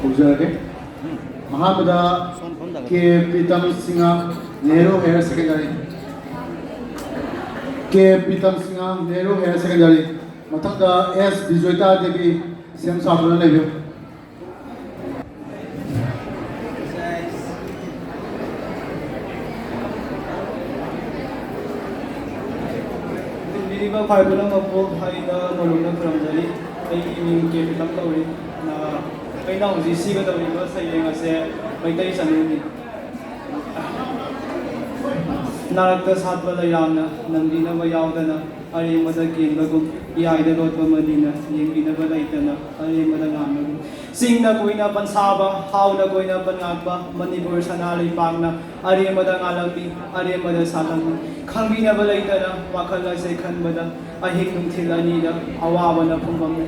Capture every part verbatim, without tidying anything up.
ꯍꯧꯖꯔꯒꯦ꯫ ꯑꯍꯥꯟꯕꯗ ꯀꯦ Pritam Singh, Nehru higher secondary. ꯀꯦ Pritam Singh, Nehru higher secondary. ꯃꯊꯪꯗ ꯑꯦꯁ ꯕꯤꯖꯣꯏꯇꯥ ꯗꯦꯕꯤ, ꯁꯦꯝ ꯁꯥꯗꯨꯅ ꯂꯩꯕꯤꯌꯨ꯫ ꯇꯤꯟꯕꯤꯔꯤꯕ ꯈ꯭ꯋꯥꯏ ꯄꯨꯝꯅꯃꯛꯄꯨ ꯑꯩꯅ ꯅꯣꯂꯨꯛꯅ ꯈꯨꯔꯨꯝꯖꯔꯤ꯫ ꯑꯩꯒꯤ ꯃꯤꯡ ꯀꯦ ꯄ꯭ꯔꯤꯇꯝ ꯀꯧꯏ꯫ ꯅ-, ꯑꯩꯅ ꯍꯧꯖꯤꯛ ꯁꯤꯒꯗꯧꯔꯤꯕ ꯁꯩꯔꯦꯡ ꯑꯁꯦ ꯃꯩꯇꯩ ꯆꯅꯨꯅꯤ꯫ ꯅꯥꯔꯛꯇ ꯁꯥꯠꯄ ꯂꯩꯔꯥꯡꯅ ꯅꯝꯕꯤꯅꯕ ꯌꯥꯎꯗꯅ, ꯑꯔꯦꯝꯕꯗ ꯀꯦꯟꯕꯒꯨꯝ, ꯏꯌꯥꯏꯗ ꯂꯣꯠꯄ ꯃꯅꯤꯅ ꯌꯦꯡꯕꯤꯅꯕ ꯂꯩꯇꯅ, ꯑꯔꯦꯝꯕꯗ ꯉꯥꯟꯕꯒꯨꯝ꯫ ꯆꯤꯡꯅ ꯀꯣꯏꯅ ꯄꯟꯁꯥꯕ, ꯍꯥꯎꯅ ꯀꯣꯏꯅ ꯄꯟꯉꯥꯛꯄ ꯃꯅꯤꯄꯨꯔ ꯁꯅꯥ ꯂꯩꯄꯥꯛꯅ ꯑꯔꯦꯝꯕꯗ ꯉꯥꯜꯂꯝꯃꯤ, ꯑꯔꯦꯝꯕꯗ ꯁꯥꯠꯂꯝꯃꯤ꯫ ꯈꯪꯕꯤꯅꯕ ꯂꯩꯇꯅ ꯋꯥꯈꯜ ꯑꯁꯦ ꯈꯟꯕꯗ ꯑꯍꯤꯡ ꯅꯨꯡꯊꯤꯜ ꯑꯅꯤꯗ ꯑꯋꯥꯕꯅ ꯐꯨꯝꯕꯝꯅꯤ꯫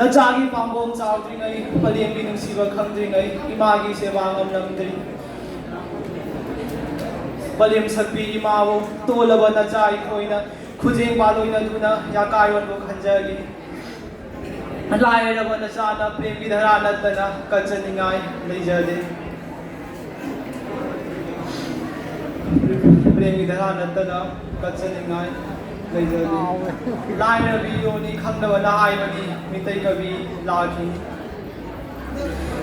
ꯅꯆꯥꯒꯤ ꯄꯥꯝꯕꯣꯝ ꯆꯥꯎꯗ꯭ꯔꯤꯉꯩ, ꯄꯂꯦꯝꯒꯤ ꯅꯨꯡꯁꯤꯕ ꯈꯪꯗ꯭ꯔꯤꯉꯩ, ꯏꯃꯥꯒꯤ ꯁꯦꯕꯥ ꯉꯝꯂꯝꯗ꯭ꯔꯤ꯫ ꯄꯂꯦꯝ ꯁꯛꯄꯤ ꯏꯃꯥꯕꯨ ꯇꯣꯜꯂꯕ ꯅꯆꯥ ꯑꯩꯈꯣꯏꯅ ꯈꯨꯖꯦꯡ ꯄꯥꯂꯣꯏꯅꯗꯨꯅ ꯌꯥꯀꯥꯏꯔꯣꯟꯕꯨ ꯈꯟꯖꯔꯤ꯫ ꯂꯥꯏꯔꯕ ꯅꯆꯥꯅ ꯄ꯭ꯔꯦꯝꯒꯤ ꯙꯔꯥ ꯅꯠꯇꯅ ꯀꯠꯆꯅꯤꯡꯉꯥꯏ ꯂꯩꯖꯗꯦ꯫ ꯄ꯭ꯔꯦꯝꯒꯤ ꯙꯔꯥ ꯅꯠꯇꯅ ꯀꯠꯆꯅꯤꯡꯉꯥꯏ ꯂꯩꯖꯗꯦ꯫ ꯂꯥꯏꯔꯕꯤ ꯌꯣꯅꯤ ꯈꯪꯗꯕꯅ ꯍꯥꯏꯕꯅꯤ ꯃꯤꯇꯩ ꯀꯕꯤ ꯂꯥꯛꯈꯤ꯫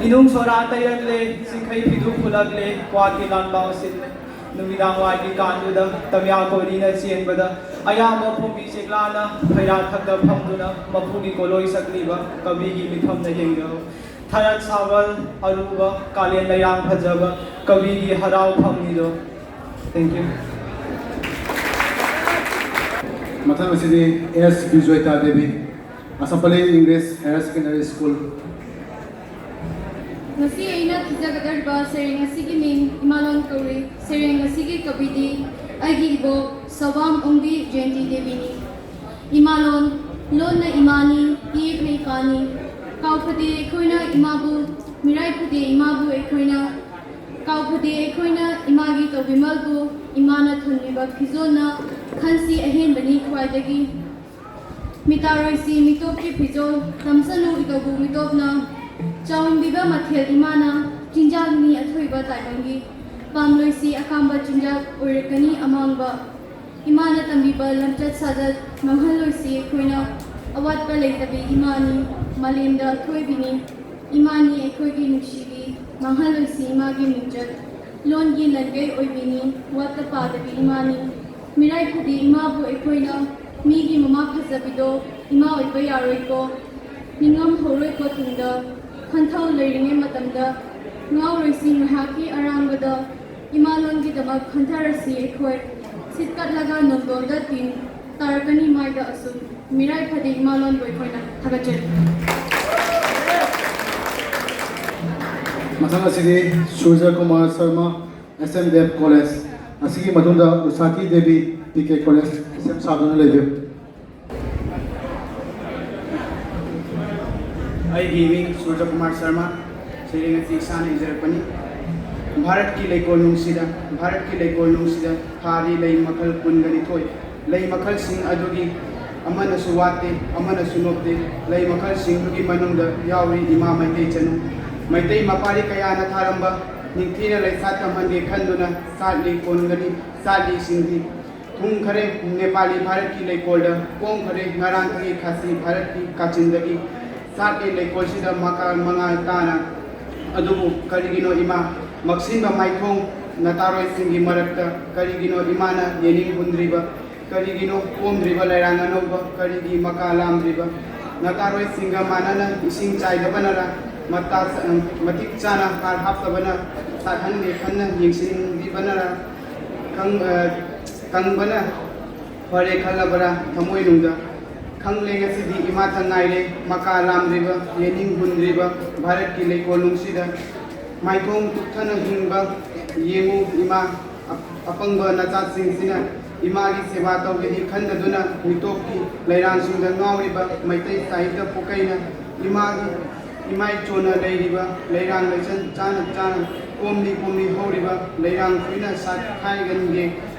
ꯏꯅꯨꯡ ꯁꯣꯔꯥ ꯇꯩꯔꯛꯂꯦ, ꯆꯤꯡꯈꯩ ꯐꯤꯗꯨ ꯄꯨꯜꯂꯛꯂꯦ, ꯀ꯭ꯋꯥꯛꯀꯤ ꯂꯥꯟꯕꯥꯎ ꯁꯤꯜꯂꯦ꯫ ꯅꯨꯃꯤꯗꯥꯡ ꯋꯥꯏꯒꯤ ꯀꯥꯟꯗꯨꯗ ꯇꯝꯌꯥ ꯀꯣꯔꯤꯅ ꯆꯦꯟꯕꯗ ꯑꯌꯥꯝꯕ ꯐꯨꯝꯕꯤ ꯆꯦꯛꯂꯥꯅ ꯐꯩꯔꯥ ꯊꯛꯇ ꯐꯝꯗꯨꯅ ꯃꯄꯨꯒꯤ ꯀꯣꯂꯣꯏ ꯁꯛꯂꯤꯕ ꯀꯕꯤꯒꯤ ꯃꯤꯐꯝꯗ ꯌꯦꯡꯖꯧ꯫ ꯊꯔꯠ ꯁꯥꯕꯜ ꯑꯔꯨꯕ ꯀꯥꯂꯦꯟ ꯂꯩꯔꯥꯡ ꯐꯖꯕ ꯀꯕꯤꯒꯤ ꯍꯔꯥꯎꯐꯝꯅꯤꯗꯣ꯫ Thank you. ꯃꯊꯪ ꯑꯁꯤꯗꯤ ꯑꯦꯁ ꯕꯤꯖꯣꯏꯇꯥ ꯗꯦꯕꯤ, ꯑꯁꯥꯝ ꯄꯂꯤ ꯏꯪꯂꯤꯁ ꯍꯥꯌꯔ ꯁꯦꯀꯦꯟꯗꯔꯤ ꯁ꯭ꯀꯨꯜ꯫ ꯉꯁꯤ ꯑꯩꯅ ꯊꯤꯖꯒꯗꯧꯔꯤꯕ ꯁꯩꯔꯦꯡ ꯑꯁꯤꯒꯤ ꯃꯤꯡ ꯏꯃꯥꯂꯣꯟ ꯀꯧꯏ꯫ ꯁꯩꯔꯦꯡ ꯑꯁꯤꯒꯤ ꯀꯕꯤꯗꯤ ꯑꯩꯒꯤ ꯏꯕꯣꯛ ꯁꯧꯕꯥꯝ ꯑꯣꯡꯕꯤ ꯖꯌꯟꯇꯤ ꯗꯦꯕꯤꯅꯤ꯫ ꯏꯃꯥꯂꯣꯟ, ꯂꯣꯟꯅ ꯏꯃꯥꯅꯤ, ꯏꯌꯦꯛꯅ ꯏꯄꯥꯅꯤ꯫ ꯀꯥꯎꯐꯗꯦ ꯑꯩꯈꯣꯏꯅ ꯏꯃꯥꯕꯨ, ꯃꯤꯔꯥꯏꯐꯗꯦ ꯏꯃꯥꯕꯨ ꯑꯩꯈꯣꯏꯅ꯫ ꯀꯥꯎꯐꯗꯦ ꯑꯩꯈꯣꯏꯅ ꯏꯃꯥꯒꯤ ꯇꯧꯕꯤꯃꯜꯕꯨ, ꯏꯃꯥꯅ ꯊꯝꯂꯤꯕ ꯐꯤꯖꯣꯜꯅ ꯈꯟꯁꯤ ꯑꯍꯦꯟꯕꯅꯤ ꯈ꯭ꯋꯥꯏꯗꯒꯤ꯫ ꯃꯤꯇꯥꯔꯣꯏꯁꯤ ꯃꯤꯇꯣꯞꯀꯤ ꯐꯤꯖꯣꯜ, ꯇꯝꯁꯅꯨ ꯏꯇꯧꯕꯨ ꯃꯤꯇꯣꯞꯅ꯫ ꯆꯥꯎꯍꯟꯕꯤꯕ ꯃꯊꯦꯜ ꯏꯃꯥꯅ ꯆꯤꯟꯖꯥꯛꯅꯤ ꯑꯊꯣꯏꯕ ꯇꯥꯏꯕꯪꯒꯤ꯫ ꯄꯥꯝꯂꯣꯏꯁꯤ ꯑꯀꯥꯝꯕ ꯆꯤꯟꯖꯥꯛ ꯑꯣꯏꯔꯛꯀꯅꯤ ꯑꯃꯥꯡꯕ꯫ ꯏꯃꯥꯅ ꯇꯝꯕꯤꯕ ꯂꯝꯆꯠ ꯁꯥꯖꯠ ꯃꯥꯡꯍꯜꯂꯣꯏꯁꯤ ꯑꯩꯈꯣꯏꯅ꯫ ꯑꯋꯥꯠꯄ ꯂꯩꯇꯕꯤ ꯏꯃꯥꯅꯤ, ꯃꯥꯂꯦꯝꯗ ꯑꯊꯣꯏꯕꯤꯅꯤ꯫ ꯏꯃꯥꯅꯤ ꯑꯩꯈꯣꯏꯒꯤ ꯅꯨꯡꯁꯤꯕꯤ, ꯃꯥꯡꯍꯜꯂꯣꯏꯁꯤ ꯏꯃꯥꯒꯤ ꯃꯤꯡꯆꯠ꯫ ꯂꯣꯟꯒꯤ ꯂꯟꯒꯩ ꯑꯣꯏꯕꯤꯅꯤ, ꯋꯥꯠꯇ ꯄꯥꯗꯕꯤ ꯏꯃꯥꯅꯤ꯫ ꯃꯤꯔꯥꯏ ꯐꯗꯤ ꯏꯃꯥꯕꯨ ꯑꯩꯈꯣꯏꯅ ꯃꯤꯒꯤ ꯃꯃꯥ ꯐꯖꯕꯤꯗꯣ ꯏꯃꯥ ꯑꯣꯏꯕ ꯌꯥꯔꯣꯏꯀꯣ꯫ ꯅꯤꯡꯉꯝ ꯍꯧꯔꯣꯏꯀꯣ ꯇꯨꯡꯗ꯫ ꯈꯟꯊꯧ ꯂꯩꯔꯤꯉꯩ ꯃꯇꯝꯗ ꯉꯥꯎꯔꯣꯏꯁꯤ ꯉꯥꯏꯍꯥꯛꯀꯤ ꯑꯔꯥꯡꯕꯗ꯫ ꯏꯃꯥꯂꯣꯟꯒꯤꯗꯃꯛ ꯈꯟꯊꯔꯁꯤ ꯑꯩꯈꯣꯏ꯫ ꯁꯤꯠꯀꯠꯂꯒ ꯅꯣꯡꯗꯣꯟꯗ ꯇꯤꯟ ꯇꯥꯔꯛꯀꯅꯤ ꯃꯥꯏꯗ ꯑꯁꯨꯝ꯫ ꯃꯤꯔꯥꯏ ꯐꯗꯤ ꯏꯃꯥꯂꯣꯟꯕꯨ ꯑꯩꯈꯣꯏꯅ ꯊꯥꯒꯠꯆꯔꯤ꯫ ꯃꯊꯪ ꯑꯁꯤꯗꯤ ꯁꯨꯔꯖ ꯀꯨꯃꯥꯔ ꯁꯔꯃ, ꯑꯦꯁ ꯑꯦꯝ ꯗꯦꯕ ꯀꯣꯂꯦꯖ, ꯑꯁꯤꯒꯤ ꯃꯇꯨꯡꯗ ꯎꯁꯥꯇꯤ ꯗꯦꯕꯤ, ꯄꯤ ꯀꯦ ꯀꯣꯂꯦꯖ, ꯁꯦꯝ ꯁꯥꯗꯨꯅ ꯂꯩꯕꯤꯌꯨ꯫ ꯑꯩꯒꯤ ꯃꯤꯡ ꯁꯨꯔꯖ ꯀꯨꯃꯥꯔ ꯁꯔꯃ꯫ ꯁꯩꯔꯦꯡ ꯑꯁꯤ ꯏꯁꯥꯅ ꯏꯖꯔꯛꯄꯅꯤ꯫ ꯚꯥꯔꯠꯀꯤ ꯂꯩꯀꯣꯜ ꯅꯨꯡꯁꯤꯗ, ꯚꯥꯔꯠꯀꯤ ꯂꯩꯀꯣꯜ ꯅꯨꯡꯁꯤꯗ ꯊꯥꯔꯤ ꯂꯩ ꯃꯈꯜ ꯀꯨꯟꯒ ꯅꯤꯊꯣꯏ꯫ ꯂꯩ ꯃꯈꯜꯁꯤꯡ ꯑꯗꯨꯒꯤ ꯑꯃꯅꯁꯨ ꯋꯥꯠꯇꯦ, ꯑꯃꯅꯁꯨ ꯅꯣꯞꯇꯦ꯫ ꯂꯩ ꯃꯈꯜꯁꯤꯡꯗꯨꯒꯤ ꯃꯅꯨꯡꯗ ꯌꯥꯎꯔꯤ ꯏꯃꯥ ꯃꯩꯇꯩ ꯆꯅꯨ꯫ ꯃꯩꯇꯩ ꯃꯄꯥꯔꯤ ꯀꯌꯥꯅ ꯊꯥꯔꯝꯕ ꯅꯤꯡꯊꯤꯅ ꯂꯩꯁꯥ ꯇꯝꯍꯟꯒꯦ ꯈꯟꯗꯨꯅ ꯁꯥꯠꯂꯤ ꯀꯣꯟꯒꯅꯤ, ꯁꯥꯠꯂꯤ ꯁꯤꯡꯗꯤ꯫ ꯊꯨꯡꯈꯔꯦ ꯅꯦꯄꯥꯂꯤ ꯚꯥꯔꯠꯀꯤ ꯂꯩꯀꯣꯜꯗ, ꯄꯣꯡꯈꯔꯦ ꯉꯔꯥꯡꯗꯒꯤ ꯈꯥꯁꯤ ꯚꯥꯔꯠꯀꯤ ꯀꯥꯆꯤꯟꯗꯒꯤ꯫ ꯁꯥꯠꯂꯤ ꯂꯩꯀꯣꯜꯁꯤꯗ ꯃꯀꯥ ꯃꯉꯥꯜ ꯇꯥꯅ꯫ ꯑꯗꯨꯕꯨ ꯀꯔꯤꯒꯤꯅꯣ ꯏꯃꯥ, ꯃꯛꯁꯤꯟꯕ ꯃꯥꯏꯊꯣꯡ ꯅꯇꯥꯔꯣꯏꯁꯤꯡꯒꯤ ꯃꯔꯛꯇ ꯀꯔꯤꯒꯤꯅꯣ ꯏꯃꯥꯅ ꯌꯦꯅꯤꯡ ꯍꯨꯟꯗ꯭ꯔꯤꯕ? ꯀꯔꯤꯒꯤꯅꯣ ꯄꯣꯝꯗ꯭ꯔꯤꯕ ꯂꯩꯔꯥꯡ ꯑꯅꯧꯕ? ꯀꯔꯤꯒꯤ ꯃꯀꯥ ꯂꯥꯝꯗ꯭ꯔꯤꯕ? ꯅꯇꯥꯔꯣꯏꯁꯤꯡꯒ ꯃꯥꯟꯅꯅ ꯏꯁꯤꯡ ꯆꯥꯏꯗꯕꯅꯔ? ꯃꯇꯥ-, ꯃꯇꯤꯛ ꯆꯥꯅ ꯍꯥꯔ ꯍꯥꯞꯇꯕꯅ ꯁꯥꯠꯍꯟꯒꯦ ꯈꯟꯅ ꯌꯦꯡꯁꯤꯟꯕꯤꯕꯅꯔ? ꯈꯪ-, ꯑ, ꯀꯪꯕꯅ ꯐꯔꯦ ꯈꯜꯂꯕ꯭ꯔꯥ ꯊꯃꯣꯏꯅꯨꯡꯗ? ꯈꯪꯂꯦ ꯉꯁꯤꯗꯤ ꯏꯃꯥꯇ ꯉꯥꯏꯔꯦ, ꯃꯀꯥ ꯂꯥꯝꯗ꯭ꯔꯤꯕ, ꯌꯦꯅꯤꯡ ꯍꯨꯟꯗ꯭ꯔꯤꯕ ꯚꯥꯔꯠꯀꯤ ꯂꯩꯀꯣꯜ ꯅꯨꯡꯁꯤꯗ꯫ ꯃꯥꯏꯊꯣꯡ ꯇꯨꯞꯊꯅ ꯍꯤꯡꯕ ꯌꯦꯡꯉꯨ ꯏꯃꯥ, ꯑ-, ꯑꯄꯪꯕ ꯅꯆꯥꯁꯤꯡꯁꯤꯅ ꯏꯃꯥꯒꯤ ꯁꯦꯕꯥ ꯇꯧꯒꯦꯗꯤ ꯈꯟꯗꯗꯨꯅ ꯃꯤꯇꯣꯞꯀꯤ ꯂꯩꯔꯥꯡꯁꯤꯡꯗ ꯉꯥꯎꯔꯤꯕ ꯃꯩꯇꯩ ꯁꯥꯍꯤꯇ꯭ꯌ ꯄꯨꯀꯩꯅ ꯏꯃꯥꯒꯤ, ꯏꯃꯥ ꯏꯆꯣꯟꯅ ꯂꯩꯔꯤꯕ ꯂꯩꯔꯥꯡ ꯂꯩꯆꯟ ꯆꯥꯅ ꯆꯥꯅ ꯄꯣꯝꯂꯤ ꯄꯣꯝꯂꯤ ꯍꯧꯔꯤꯕ ꯂꯩꯔꯥꯡ ꯈꯨꯏꯅ ꯁꯥꯠ ꯍꯥꯏꯒꯟꯒꯦ,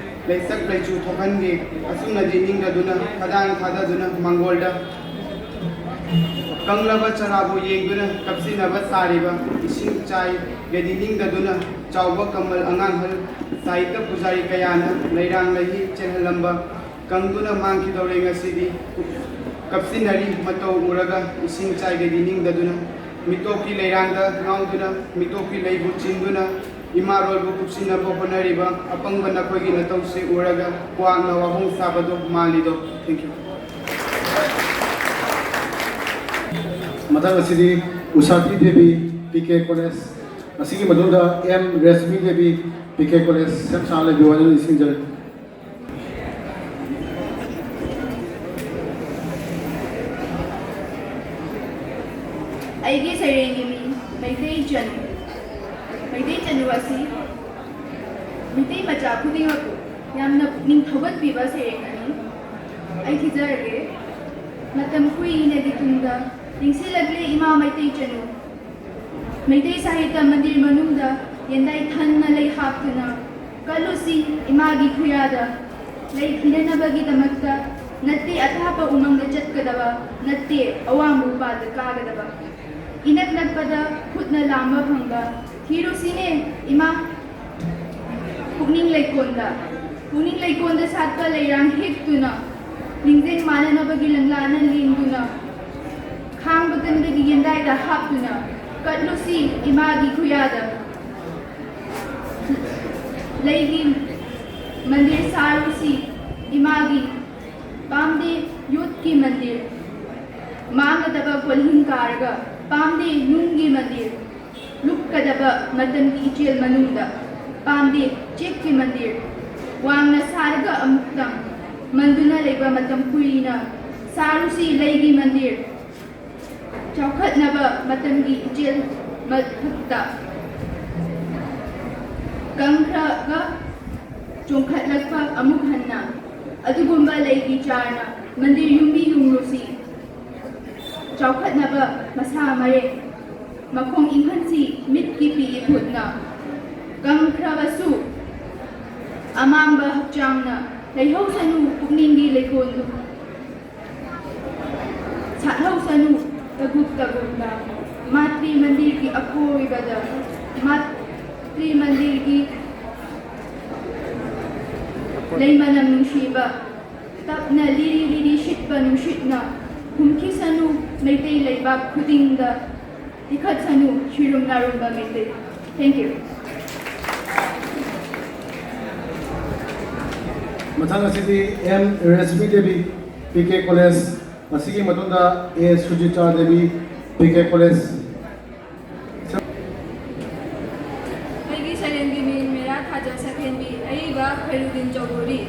ꯂꯩꯆꯠ ꯂꯩꯆꯨ ꯊꯣꯛꯍꯟꯒꯦ꯫ ꯑꯁꯨꯝꯅꯗꯤ ꯅꯤꯡꯗꯗꯨꯅ ꯈꯗꯥꯡ ꯊꯥꯗꯗꯨꯅ ꯃꯪꯒꯣꯜꯗ ꯀꯪꯂꯕ ꯆꯔꯥꯕꯨ ꯌꯦꯡꯗꯨꯅ ꯀꯞꯁꯤꯟꯅꯕ ꯁꯥꯔꯤꯕ ꯏꯁꯤꯡ ꯆꯥꯏꯒꯗꯤ ꯅꯤꯡꯗꯗꯨꯅ ꯆꯥꯎꯕ ꯀꯃꯜ ꯑꯉꯥꯡꯍꯜ ꯁꯥꯍꯤꯇ ꯄꯨꯖꯥꯔꯤ ꯀꯌꯥꯅ ꯂꯩꯔꯥꯡ ꯂꯩꯍꯤ ꯆꯦꯜꯍꯜꯂꯝꯕ ꯀꯪꯗꯨꯅ ꯃꯥꯡꯈꯤꯗꯧꯔꯦ ꯉꯁꯤꯗꯤ꯫ ꯀꯞꯁꯤꯟꯅꯔꯤ ꯃꯇꯧ ꯎꯔꯒ ꯏꯁꯤꯡ ꯆꯥꯏꯒꯗꯤ ꯅꯤꯡꯗꯗꯨꯅ ꯃꯤꯇꯣꯞꯀꯤ ꯂꯩꯔꯥꯡꯗ ꯉꯥꯎꯗꯨꯅ ꯃꯤꯇꯣꯞꯀꯤ ꯂꯩꯕꯨ ꯆꯤꯡꯗꯨꯅ ꯏꯃꯥꯔꯣꯜꯕꯨ ꯀꯨꯞꯁꯤꯟꯅꯕ ꯍꯣꯠꯅꯔꯤꯕ ꯑꯄꯪꯕ ꯅꯈꯣꯏꯒꯤ ꯅꯇꯧꯁꯤ ꯎꯔꯒ ꯀ꯭ꯋꯥꯛꯅ ꯋꯥꯍꯣꯡ ꯁꯥꯕꯗꯣ ꯃꯥꯜꯂꯤꯗꯣ꯫ Thank you꯫ ꯃꯊꯪ ꯑꯁꯤꯗꯤ ꯎꯁꯥꯇꯤ ꯗꯦꯕꯤ, ꯄꯤ ꯀꯦ ꯀꯣꯂꯦꯖ꯫ ꯑꯁꯤꯒꯤ ꯃꯇꯨꯡꯗ M Reshmi Devi, P K college, ꯁꯦꯝ ꯁꯥ ꯂꯩꯕꯤꯌꯨ ꯍꯥꯏꯅ ꯅꯤꯡꯁꯤꯡꯖꯔꯤ꯫ ꯑꯩꯒꯤ ꯁꯩꯔꯦꯡꯒꯤ ꯃꯤꯡ ꯃꯩꯇꯩ ꯆꯅꯨ꯫ ꯃꯩꯇꯩ ꯆꯅꯨ ꯑꯁꯤ ꯃꯤꯇꯩ ꯃꯆꯥ ꯈꯨꯗꯤꯡꯃꯛꯄꯨ ꯌꯥꯝꯅ ꯄꯨꯛꯅꯤꯡ ꯊꯧꯒꯠꯄꯤꯕ ꯁꯩꯔꯦꯡ ꯑꯃꯅꯤ꯫ ꯑꯩ ꯊꯤꯖꯔꯒꯦ꯫ ꯃꯇꯝ ꯀꯨꯏꯅꯒꯤ ꯇꯨꯡꯗ ꯅꯤꯡꯁꯤꯜꯂꯛꯂꯦ ꯏꯃꯥ ꯃꯩꯇꯩ ꯆꯅꯨ꯫ ꯃꯩꯇꯩ ꯁꯥꯍꯤꯇ꯭ꯌ ꯃꯟꯗꯤꯔ ꯃꯅꯨꯡꯗ ꯌꯦꯟꯗꯥꯏ ꯊꯟꯅ ꯂꯩ ꯍꯥꯞꯇꯨꯅ ꯀꯠꯂꯨꯁꯤ ꯏꯃꯥꯒꯤ ꯈꯨꯌꯥꯗ꯫ ꯂꯩ ꯊꯤꯅꯅꯕꯒꯤꯗꯃꯛꯇ ꯅꯠꯇꯦ ꯑꯊꯥꯞꯄ ꯎꯃꯪꯗ ꯆꯠꯀꯗꯕ, ꯅꯠꯇꯦ ꯑꯋꯥꯡꯕ ꯎꯄꯥꯜꯗ ꯀꯥꯒꯗꯕ꯫ ꯏꯅꯛ ꯅꯛꯄꯗ ꯈꯨꯠꯅ ꯂꯥꯝꯕ ꯐꯪꯕ ꯊꯤꯔꯨꯁꯤꯅꯦ ꯏꯃꯥ꯫ ꯄꯨꯛꯅꯤꯡ ꯂꯩꯀꯣꯟꯗ, ꯄꯨꯛꯅꯤꯡ ꯂꯩꯀꯣꯟꯗ ꯁꯥꯠꯄ ꯂꯩꯔꯥꯡ ꯍꯦꯛꯇꯨꯅ, ꯂꯤꯡꯖꯦꯜ ꯃꯥꯟꯅꯅꯕꯒꯤ ꯂꯪꯂꯥꯅ ꯂꯦꯡꯗꯨꯅ, ꯈꯥꯡꯕ ꯀꯟꯕꯒꯤ ꯌꯦꯟꯗꯥꯏꯗ ꯍꯥꯞꯇꯨꯅ, ꯀꯠꯂꯨꯁꯤ ꯏꯃꯥꯒꯤ ꯈꯨꯌꯥꯗ꯫ ꯂꯩꯒꯤ ꯃꯟꯗꯤꯔ ꯁꯥꯔꯨꯁꯤ ꯏꯃꯥꯒꯤ, ꯄꯥꯝꯗꯦ ꯌꯣꯠꯀꯤ ꯃꯟꯗꯤꯔ꯫ ꯃꯥꯡꯒꯗꯕ ꯀꯣꯜꯍꯤꯡ ꯀꯥꯔꯒ, ꯄꯥꯝꯗꯦ ꯅꯨꯡꯒꯤ ꯃꯟꯗꯤꯔ꯫ ꯂꯨꯞꯀꯗꯕ ꯃꯇꯝꯒꯤ ꯏꯆꯦꯜ ꯃꯅꯨꯡꯗ ꯄꯥꯝꯗꯦ ꯆꯦꯛꯀꯤ ꯃꯟꯗꯤꯔ꯫ ꯋꯥꯡꯅ ꯁꯥꯔꯒ ꯑꯃꯨꯛꯇꯪ ꯃꯟꯗꯨꯅ ꯂꯩꯕ ꯃꯇꯝ ꯀꯨꯏꯅ ꯁꯥꯔꯨꯁꯤ ꯂꯩꯒꯤ ꯃꯟꯗꯤꯔ꯫ ꯆꯥꯎꯈꯠꯅꯕ ꯃꯇꯝꯒꯤ ꯏꯆꯦꯜ ꯃꯊꯛꯇ ꯀꯪꯈ꯭ꯔꯒ ꯆꯣꯡꯈꯠꯂꯛꯄ ꯑꯃꯨꯛ ꯍꯟꯅ ꯑꯗꯨꯒꯨꯝꯕ ꯂꯩꯒꯤ ꯆꯥꯔꯅ ꯃꯟꯗꯤꯔ ꯌꯨꯝꯕꯤ ꯌꯨꯡꯂꯨꯁꯤ꯫ ꯆꯥꯎꯈꯠꯅꯕ ꯃꯁꯥ ꯃꯔꯦꯡ ꯃꯈꯣꯡ ꯏꯪꯍꯟꯁꯤ ꯃꯤꯠꯀꯤ ꯄꯤ ꯏꯐꯨꯠꯅ꯫ ꯀꯪꯈ꯭ꯔꯕꯁꯨ ꯑꯃꯥꯡꯕ ꯍꯛꯆꯥꯡꯅ ꯂꯩꯍꯧꯁꯅꯨ ꯄꯨꯛꯅꯤꯡꯒꯤ ꯂꯩꯀꯣꯜꯗꯨ꯫ ꯁꯥꯠꯍꯧꯁꯅꯨ ꯇꯒꯨꯞ ꯇꯒꯨꯞꯅ ꯃꯥꯇ꯭ꯔꯤ ꯃꯟꯗꯤꯔꯒꯤ ꯑꯀꯣꯏꯕꯗ, ꯃꯥꯇ꯭ꯔꯤ ꯃꯟꯗꯤꯔꯒꯤ ꯂꯩ ꯃꯅꯝ ꯅꯨꯡꯁꯤꯕ, ꯇꯞꯅ ꯂꯤꯔꯤ ꯂꯤꯔꯤ ꯁꯤꯠꯄ ꯅꯨꯡꯁꯤꯠꯅ ꯍꯨꯝꯈꯤꯁꯅꯨ, ꯃꯩꯇꯩ ꯂꯩꯕꯥꯛ ꯈꯨꯗꯤꯡꯗ ꯏꯈꯠꯁꯅꯨ, ꯁꯤꯔꯨꯝ ꯅꯥꯔꯨꯝꯕ ꯃꯩꯇꯩ꯫ Thank you. ꯃꯊꯪ ꯑꯁꯤꯗꯤ M Reshmi Devi, P K college. ꯃꯁꯤꯒꯤ ꯃꯇꯨꯡꯗ ꯑꯦ ꯁꯨꯖꯤꯇꯥ ꯗꯦꯕꯤ, ꯄꯤ ꯀꯦ ꯀꯣꯂꯦꯖ꯫ ꯑꯩꯒꯤ ꯁꯩꯔꯦꯡꯒꯤ ꯃꯤꯡ ꯃꯦꯔꯥ ꯊꯥꯖ ꯁꯛꯍꯦꯟꯕꯤ, ꯑꯏꯕ ꯈꯩꯔꯨꯗꯤꯟ ꯆꯧꯙꯨꯔꯤ꯫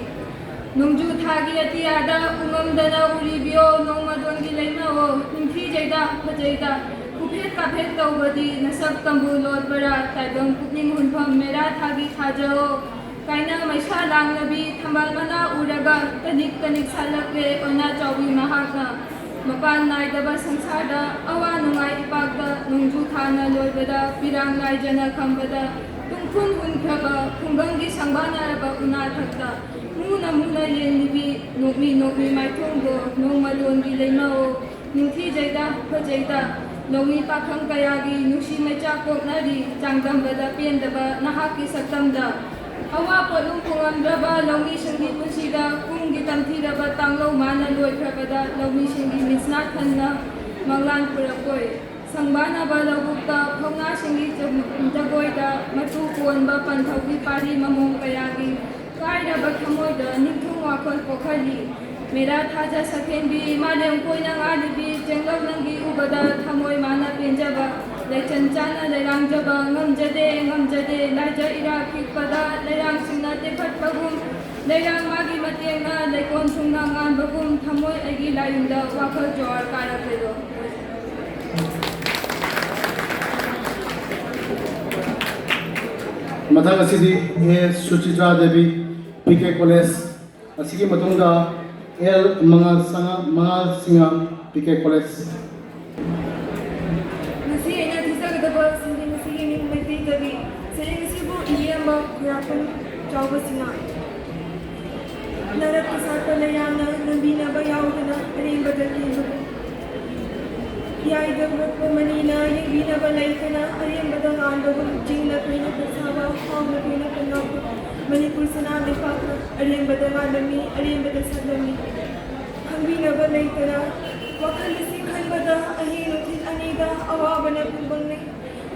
ꯅꯣꯡꯖꯨ ꯊꯥꯒꯤ ꯑꯇꯤꯌꯥꯗ ꯎꯃꯪꯗꯅ ꯎꯔꯤꯕꯤꯌꯣ, ꯅꯣꯡꯃꯗꯣꯟꯒꯤ ꯂꯩꯃꯥꯑꯣ, ꯅꯤꯡꯊꯤꯖꯩꯗ ꯐꯖꯩꯗ, ꯀꯨꯐꯦꯠ ꯀꯥꯐꯦꯠ ꯇꯧꯕꯗꯤ ꯅꯁꯛ ꯇꯝꯕꯨ ꯂꯣꯠꯄꯔꯥ, ꯇꯥꯏꯕꯪ ꯄꯨꯛꯅꯤꯡ ꯍꯨꯟꯐꯝ ꯃꯦꯔꯥ ꯊꯥꯒꯤ ꯊꯥꯖꯑꯣ꯫ ꯀꯥꯏꯅ ꯃꯩꯁꯥ ꯂꯥꯡꯅꯕꯤ ꯊꯝꯕꯥꯜ ꯃꯅꯥ ꯎꯔꯒ ꯇꯅꯤꯛ ꯇꯅꯤꯛ ꯁꯥꯠꯂꯛꯂꯦ ꯑꯣꯏꯅꯥ ꯆꯥꯎꯕꯤ ꯃꯍꯥꯛꯅ꯫ ꯃꯄꯥꯟ ꯅꯥꯏꯗꯕ ꯁꯪꯁꯥꯔꯗ ꯑꯋꯥ ꯅꯨꯡꯉꯥꯏ ꯏꯄꯥꯛꯇ ꯅꯣꯡꯖꯨ ꯊꯥꯅ ꯂꯣꯏꯕꯗ ꯄꯤꯔꯥꯡ ꯂꯥꯏꯖꯅ ꯈꯝꯕꯗ ꯇꯨꯡꯐꯨꯟ ꯍꯨꯟꯈ꯭ꯔꯕ ꯈꯨꯡꯒꯪꯒꯤ ꯁꯪꯕꯥꯅꯔꯕ ꯎꯅꯥ ꯊꯛꯇ ꯃꯨꯅ ꯃꯨꯅ ꯌꯦꯡꯂꯤꯕꯤ ꯅꯣꯛꯃꯤ ꯅꯣꯛꯃꯤ ꯃꯥꯏꯊꯣꯡꯗꯣ ꯅꯣꯡꯃꯗꯣꯟꯒꯤ ꯂꯩꯃꯥꯑꯣ ꯅꯤꯡꯊꯤꯖꯩꯗ ꯐꯖꯩꯗ ꯂꯧꯃꯤ ꯄꯥꯈꯪ ꯀꯌꯥꯒꯤ ꯅꯨꯡꯁꯤ ꯃꯩꯆꯥꯛ ꯄꯣꯛꯅꯔꯤ ꯆꯥꯡꯗꯝꯕꯗ ꯄꯦꯟꯗꯕ ꯅꯍꯥꯛꯀꯤ ꯁꯛꯇꯝꯗ ꯑꯋꯥ ꯄꯣꯠꯂꯨꯝ ꯐꯪꯉꯝꯗ꯭ꯔꯕ ꯂꯧꯃꯤꯁꯤꯡꯒꯤ ꯄꯨꯟꯁꯤꯗ ꯀꯨꯝꯒꯤ ꯇꯝꯊꯤꯔꯕ ꯇꯥꯡꯂꯧ ꯃꯥꯅ ꯂꯣꯏꯈ꯭ꯔꯕꯗ ꯂꯧꯃꯤꯁꯤꯡꯒꯤ ꯃꯤꯠꯁꯅꯥ ꯊꯟꯅ ꯃꯪꯂꯥꯟ ꯄꯨꯔꯛꯄꯣꯏ ꯁꯪꯕꯥꯅꯕ ꯂꯧꯕꯨꯛꯇ ꯐꯧꯅꯥꯁꯤꯡꯒꯤ ꯖꯒꯣꯏꯗ ꯃꯇꯨ ꯀꯣꯟꯕ ꯄꯟꯊꯧꯒꯤ ꯄꯥꯔꯤ ꯃꯃꯣꯡ ꯀꯌꯥꯒꯤ ꯀꯥꯏꯔꯕ ꯊꯃꯣꯏꯗ ꯅꯤꯡꯊꯨꯡ ꯋꯥꯈꯜ ꯄꯣꯛꯍꯜꯂꯤ꯫ ꯃꯦꯔꯥ ꯊꯥꯖ ꯁꯛꯍꯦꯟꯕꯤ ꯃꯥꯂꯦꯝ ꯀꯣꯏꯅ ꯉꯥꯜꯂꯤꯕꯤ ꯆꯦꯡꯂꯧ ꯅꯪꯒꯤ ꯎꯕꯗ ꯊꯃꯣꯏ ꯃꯥꯅ ꯄꯦꯟꯖꯕ ꯂꯩꯆꯟ ꯆꯥꯅ ꯂꯩꯔꯥꯡꯖꯕ ꯉꯝꯖꯗꯦ ꯉꯝꯖꯗꯦ ꯂꯥꯏꯖ ꯏꯔꯥ ꯈꯤꯛꯄꯗ ꯂꯩꯔꯥꯡꯁꯤꯡꯅ ꯇꯦꯛꯈꯠꯄꯒꯨꯝ ꯂꯩꯔꯥꯡ ꯃꯥꯒꯤ ꯃꯇꯦꯡꯅ ꯂꯩꯀꯣꯟ ꯊꯨꯡꯅ ꯉꯥꯟꯕꯒꯨꯝ ꯊꯃꯣꯏ ꯑꯩꯒꯤ ꯂꯥꯏꯌꯨꯝꯗ ꯋꯥꯈꯜ ꯖꯣꯍꯥꯔ ꯀꯥꯔꯛꯂꯦꯗꯣ꯫ ꯃꯊꯪ ꯑꯁꯤꯗꯤ ꯑꯦ ꯁꯨꯆꯤꯇ꯭ꯔꯥ ꯗꯦꯕꯤ, ꯄꯤ ꯀꯦ ꯀꯣꯂꯦꯖ꯫ ꯑꯁꯤꯒꯤ ꯃꯇꯨꯡꯗ ꯑꯦꯜ ꯃꯉꯥꯜ ꯁꯉꯥ ꯃꯉꯥꯜ ꯁꯤꯡꯍ, ꯄꯤ ꯀꯦ ꯀꯣꯂꯦꯖ꯫ ꯉꯁꯤ ꯑꯩꯅ ꯊꯤꯖꯒꯗꯕ ꯁꯩꯔꯦꯡ ꯑꯁꯤꯒꯤ ꯃꯤꯡ ꯃꯩꯇꯩ ꯀꯕꯤ꯫ ꯁꯩꯔꯦꯡ ꯑꯁꯤꯕꯨ ꯏꯕꯤꯔꯝꯕ ꯈꯨꯔꯥꯛꯄꯝ ꯆꯥꯎꯕ ꯁꯤꯡꯍ꯫ ꯅꯔꯛꯇ ꯁꯥꯠꯄ ꯂꯩꯔꯥꯡꯅ ꯂꯝꯕꯤꯅꯕ ꯌꯥꯎꯗꯅ ꯑꯔꯦꯝꯕꯗ ꯀꯦꯟꯕꯒꯨꯝ꯫ ꯌꯥꯏꯗ ꯃꯨꯠꯄ ꯃꯅꯤꯅ ꯌꯦꯡꯕꯤꯅꯕ ꯂꯩꯇꯅ ꯑꯔꯦꯝꯕꯗ ꯉꯥꯟꯕꯒꯨꯝ ꯆꯤꯡꯅ ꯇꯣꯏꯅ ꯈꯨꯠꯁꯥꯕ ꯐꯥꯎꯅ ꯇꯣꯏꯅ ꯈꯨꯠꯅꯧꯕ ꯃꯅꯤꯄꯨꯔ ꯁꯅꯥ ꯂꯩꯕꯥꯛꯅ ꯑꯔꯦꯝꯕꯗ ꯉꯥꯟꯂꯝꯃꯤ ꯑꯔꯦꯝꯕꯗ ꯁꯛꯂꯝꯃꯤ ꯈꯪꯕꯤꯅꯕ ꯂꯩꯇꯅ ꯋꯥꯈꯜ ꯑꯁꯤ ꯈꯟꯕꯗ ꯑꯍꯤꯡ ꯅꯨꯡꯊꯤꯜ ꯑꯅꯤꯗ ꯑꯋꯥꯕꯅ ꯄꯨꯝꯕꯪꯅꯩ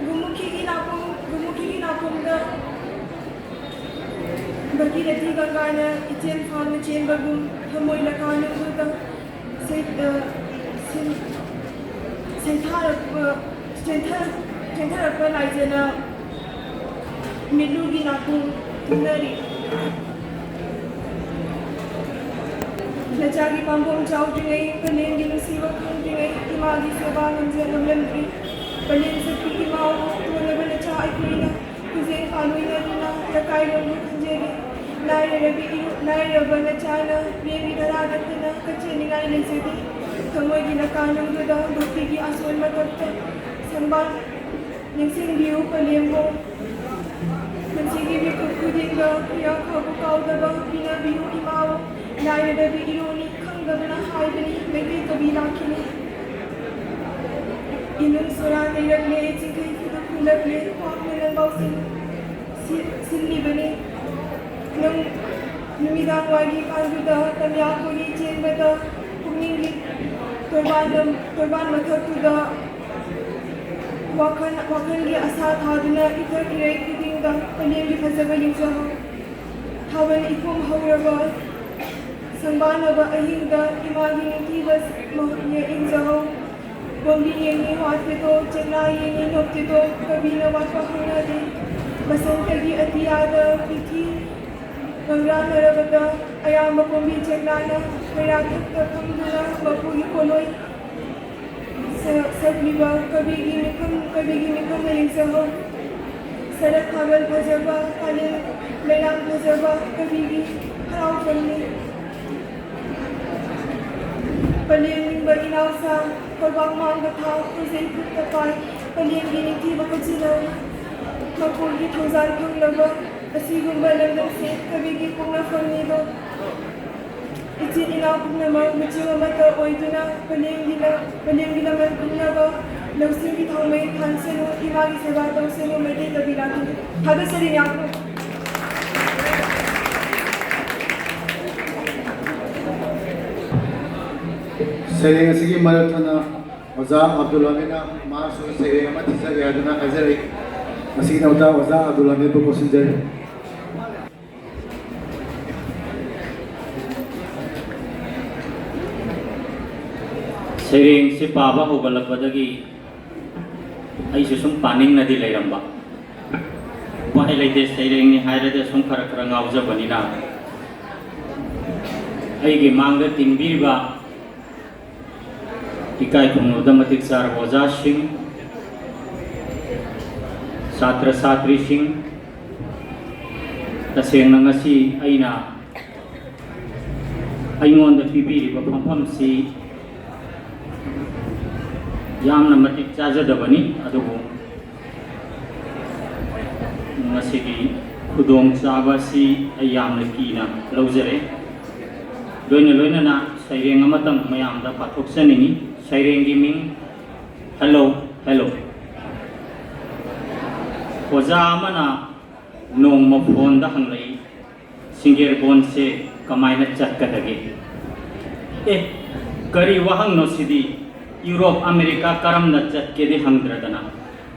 ꯒꯨꯝꯃꯨꯈꯤꯒꯤ ꯅꯥꯄꯨꯝ ꯒꯨꯝꯃꯨꯈꯤꯒꯤ ꯅꯥꯄꯨꯝꯗ ꯚꯒꯤꯔꯊꯤ ꯒꯪꯒꯥꯅ ꯏꯆꯦꯜ ꯐꯥꯎꯅ ꯆꯦꯟꯕꯒꯨꯝ ꯊꯃꯣꯏ ꯂꯀꯥꯅꯨꯡꯗꯨꯗ ꯁꯩ- ꯑ, ꯁꯤꯟ- ꯁꯦꯟꯊꯥꯔꯛꯄ ꯆꯦꯟꯊ- ꯆꯦꯟꯊꯔꯛꯄ ꯂꯥꯏꯖꯅ ꯃꯤꯠꯂꯨꯒꯤ ꯅꯥꯄꯨ ꯇꯨꯝꯅꯔꯤ꯫ ꯅꯆꯥꯒꯤ ꯄꯥꯝꯕꯣꯝ ꯆꯥꯎꯗ꯭ꯔꯤꯉꯩ ꯄꯂꯦꯝꯒꯤ ꯅꯨꯡꯁꯤꯕ ꯈꯪꯗ꯭ꯔꯤꯉꯩ ꯏꯃꯥꯒꯤ ꯁꯦꯕꯥ ꯉꯝꯖ ꯉꯝꯂꯝꯗ꯭ꯔꯤ꯫ ꯄꯂꯦꯝ ꯁꯛꯄꯤ ꯏꯃꯥ ꯇꯣꯟꯅꯕ ꯅꯆꯥ ꯑꯩꯈꯣꯏꯅ ꯈꯨꯖꯦꯡ ꯄꯥꯟꯃꯤꯟꯅꯗꯨꯅ ꯂꯀꯥꯏꯔꯣꯝꯕꯨ ꯈꯟꯖꯔꯤ꯫ ꯂꯥꯏꯔꯔꯕꯤ ꯏꯔꯨ- ꯂꯥꯏꯔꯕ ꯅꯆꯥꯅ ꯂꯦꯝꯃꯤ ꯇꯔꯥ ꯅꯠꯇꯅ ꯀꯠꯆꯅꯤꯡꯉꯥꯏ ꯂꯩꯖꯗꯦ꯫ ꯊꯃꯣꯏꯒꯤ ꯂꯀꯥꯅꯨꯡꯗꯨꯗ ꯚꯛꯇꯤꯒꯤ ꯑꯁꯣꯟ ꯃꯊꯛꯇ ꯁꯪꯕꯥꯟ ꯅꯤꯡꯁꯤꯡꯕꯤꯌꯨ ꯄꯂꯦꯝꯕꯨ꯫ ꯄꯨꯟꯁꯤꯒꯤ ꯃꯤꯀꯨꯞ ꯈꯨꯗꯤꯡꯗ ꯈꯨꯌꯥ ꯈꯥꯕꯨ ꯀꯥꯎꯗꯕ ꯄꯤꯅꯕꯤꯌꯨ ꯏꯃꯥꯕꯨ꯫ ꯂꯥꯏꯔꯔꯕꯤ ꯏꯔꯨꯅꯤ ꯈꯪꯗꯕꯅ ꯍꯥꯏꯕꯅꯤ ꯃꯩꯇꯩ ꯀꯕꯤ ꯂꯥꯛꯈꯤꯅꯤ꯫ ꯏꯅꯨꯡ ꯁꯣꯔꯥ ꯂꯩꯔꯛꯂꯦ ꯆꯤꯡꯈꯩ ꯈꯨꯗꯨꯝ ꯍꯨꯜꯂꯛꯂꯦ ꯈ꯭ꯋꯥꯡꯅ ꯂꯪꯕꯥꯎꯁꯤꯡ ꯁꯤ- ꯁꯤꯜꯂꯤꯕꯅꯤ꯫ ꯅꯨꯃꯤꯗꯥꯡ ꯋꯥꯏꯒꯤ ꯀꯥꯟꯗꯨꯗ ꯀꯟꯌꯥꯀꯨꯃꯥꯔꯤ ꯆꯦꯟꯕꯗ ꯄꯨꯛꯅꯤꯡꯒꯤ ꯇꯣꯔꯕꯥꯟ ꯇꯣꯔꯕꯥꯟ ꯃꯊꯛꯇꯨꯗ ꯋꯥꯈꯜ ꯋꯥꯈꯜꯒꯤ ꯑꯁꯥ ꯊꯥꯗꯨꯅ ꯏꯊꯛ ꯏꯔꯩ ꯈꯨꯗꯤꯡꯗ ꯄꯂꯦꯝꯒꯤ ꯐꯖꯕ ꯌꯦꯡꯖꯍꯧ꯫ ꯊꯥꯕꯜ ꯏꯄꯨꯝ ꯍꯧꯔꯕ ꯁꯪꯕꯥꯅꯕ ꯑꯍꯤꯡꯗ ꯏꯃꯥꯒꯤ ꯅꯤꯡꯊꯤꯕ ꯌꯦꯡꯖꯍꯧ꯫ ꯄꯣꯝꯕꯤ ꯌꯦꯡꯉꯤ ꯋꯥꯠꯇꯦꯗꯣ, ꯆꯦꯛꯂꯥ ꯌꯦꯡꯉꯤ ꯅꯣꯛꯇꯦꯗꯣ, ꯀꯕꯤꯅ ꯋꯥꯠꯄ ꯍꯧꯅꯗꯦ꯫ ꯃꯁꯟꯇꯒꯤ ꯑꯇꯤꯌꯥꯗ ꯄꯤꯊꯤ ꯉꯪꯔꯥꯟꯅꯔꯕꯗ ꯑꯌꯥꯝꯕ ꯄꯣꯝꯕꯤ ꯆꯦꯛꯂꯥꯅ ꯃꯩꯔꯥꯊꯛꯇ ꯐꯝꯗꯨꯅ ꯃꯄꯨꯒꯤ ꯄꯣꯠꯂꯣꯏ ꯁꯛꯂꯤꯕ ꯀꯕꯤꯒꯤ ꯃꯤꯐꯝ ꯀꯕꯤꯒꯤ ꯃꯤꯐꯝꯗ ꯌꯦꯡꯖꯍꯧ꯫ ꯁꯔꯛ ꯊꯥꯕꯜ ꯐꯖꯕ ꯀꯥꯂꯦꯟ ꯃꯩꯔꯥꯡ ꯐꯖꯕ ꯀꯕꯤꯒꯤ ꯍꯔꯥꯎꯐꯝꯅꯤ꯫ ꯄꯂꯦꯝ ꯅꯤꯡꯕ ꯏꯅꯥꯎꯁꯥ ꯀꯣꯜꯕꯥꯡ ꯃꯥꯡꯗ ꯊꯥꯎ ꯈꯨꯖꯩ ꯈꯨꯠꯇ ꯄꯥꯏ ꯄꯂꯦꯝꯒꯤ ꯅꯤꯡꯊꯤꯕ ꯈꯨꯠꯁꯤꯅ ꯃꯄꯨꯒꯤ ꯊꯧꯖꯥꯜ ꯐꯪꯂꯕ ꯑꯁꯤꯒꯨꯝꯕ ꯂꯝꯗꯝꯁꯦ ꯀꯕꯤꯒꯤ ꯄꯣꯛꯅꯐꯝꯅꯤꯗꯣ꯫ ꯏꯆꯤꯟ ꯏꯅꯥꯎ ꯄꯨꯝꯅꯃꯛ ꯃꯆꯤꯡ ꯑꯃꯠꯇ ꯑꯣꯏꯗꯨꯅ ꯄꯂꯦꯝꯒꯤ ꯂ-, ꯄꯂꯦꯝꯒꯤ ꯂꯃꯟ ꯀꯨꯝꯅꯕ ꯂꯧꯁꯤꯡꯒꯤ ꯊꯧꯃꯩ ꯊꯥꯟꯁꯅꯨ, ꯏꯃꯥꯒꯤ ꯁꯦꯕꯥ ꯇꯧꯁꯅꯨ, ꯃꯩꯇꯩ ꯀꯕꯤ ꯂꯥꯛꯀꯅꯤ꯫ ꯊꯥꯒꯠꯆꯔꯤ ꯃꯌꯥꯝꯕꯨ꯫ ꯁꯩꯔꯦꯡ ꯑꯁꯤꯒꯤ ꯃꯔꯛ ꯊꯠꯅ ꯑꯣꯖꯥ ꯑꯕꯗꯨꯜ ꯍꯃꯤꯗꯅ ꯃꯍꯥꯛꯁꯨ ꯁꯩꯔꯦꯡ ꯑꯃ ꯊꯤꯖꯒꯦ ꯍꯥꯏꯗꯨꯅ ꯍꯥꯏꯖꯔꯛꯏ꯫ ꯃꯁꯤꯒꯤꯗꯃꯛꯇ ꯑꯣꯖꯥ ꯑꯕꯗꯨꯜ ꯍꯃꯤꯗꯄꯨ ꯀꯧꯁꯤꯟꯖꯔꯤ꯫ ꯁꯩꯔꯦꯡꯁꯤ ꯄꯥꯕ ꯍꯧꯒꯠꯂꯛꯄꯗꯒꯤ ꯑꯩꯁꯨ ꯁꯨꯝ ꯄꯥꯅꯤꯡꯅꯗꯤ ꯂꯩꯔꯝꯕ꯫ ꯎꯄꯥꯏ ꯂꯩꯇꯦ, ꯁꯩꯔꯦꯡꯅꯤ ꯍꯥꯏꯔꯗꯤ ꯁꯨꯝ ꯈꯔ ꯈꯔ ꯉꯥꯎꯖꯕꯅꯤꯅ꯫ ꯑꯩꯒꯤ ꯃꯥꯡꯗ ꯇꯤꯟꯕꯤꯔꯤꯕ ꯏꯀꯥꯏ ꯈꯨꯝꯅꯕꯗ ꯃꯇꯤꯛ ꯆꯥꯔꯕ ꯑꯣꯖꯥꯁꯤꯡ, ꯁꯥꯇ꯭ꯔ ꯁꯥꯇ꯭ꯔꯤꯁꯤꯡ, ꯇꯁꯦꯡꯅ ꯉꯁꯤ ꯑꯩꯅ ꯑꯩꯉꯣꯟꯗ ꯄꯤꯕꯤꯔꯤꯕ ꯐꯝꯐꯝꯁꯤ ꯌꯥꯝꯅ ꯃꯇꯤꯛ ꯆꯥꯖꯗꯕꯅꯤ, ꯑꯗꯨꯕꯨ ꯉꯁꯤꯒꯤ ꯈꯨꯗꯣꯡꯆꯥꯕ ꯑꯁꯤ ꯑꯩ ꯌꯥꯝꯅ ꯀꯤꯅ ꯂꯧꯖꯔꯦ꯫ ꯂꯣꯏꯅ ꯂꯣꯏꯅꯅ ꯁꯩꯔꯦꯡ ꯑꯃꯇꯪ ꯃꯌꯥꯝꯗ ꯄꯥꯊꯣꯛꯆꯅꯤꯡꯏ꯫ ꯁꯩꯔꯦꯡꯒꯤ ꯃꯤꯡ ꯍꯦꯜꯂꯣ, ꯍꯦꯜꯂꯣ꯫ ꯑꯣꯖꯥ ꯑꯃꯅ ꯅꯣꯡꯃ ꯐꯣꯟꯗ ꯍꯪꯂꯛꯏ, "ꯁꯤꯡꯒꯦꯔꯕꯣꯟꯁꯦ ꯀꯃꯥꯏꯅ ꯆꯠꯀꯗꯒꯦ?" ꯑꯦ, ꯀꯔꯤ ꯋꯥꯍꯪꯅꯣ ꯁꯤꯗꯤ? ꯌꯨꯔꯣꯞ, ꯑꯃꯦꯔꯤꯀꯥ ꯀꯔꯝꯅ ꯆꯠꯀꯦꯗꯤ ꯍꯪꯗ꯭ꯔꯗꯅ?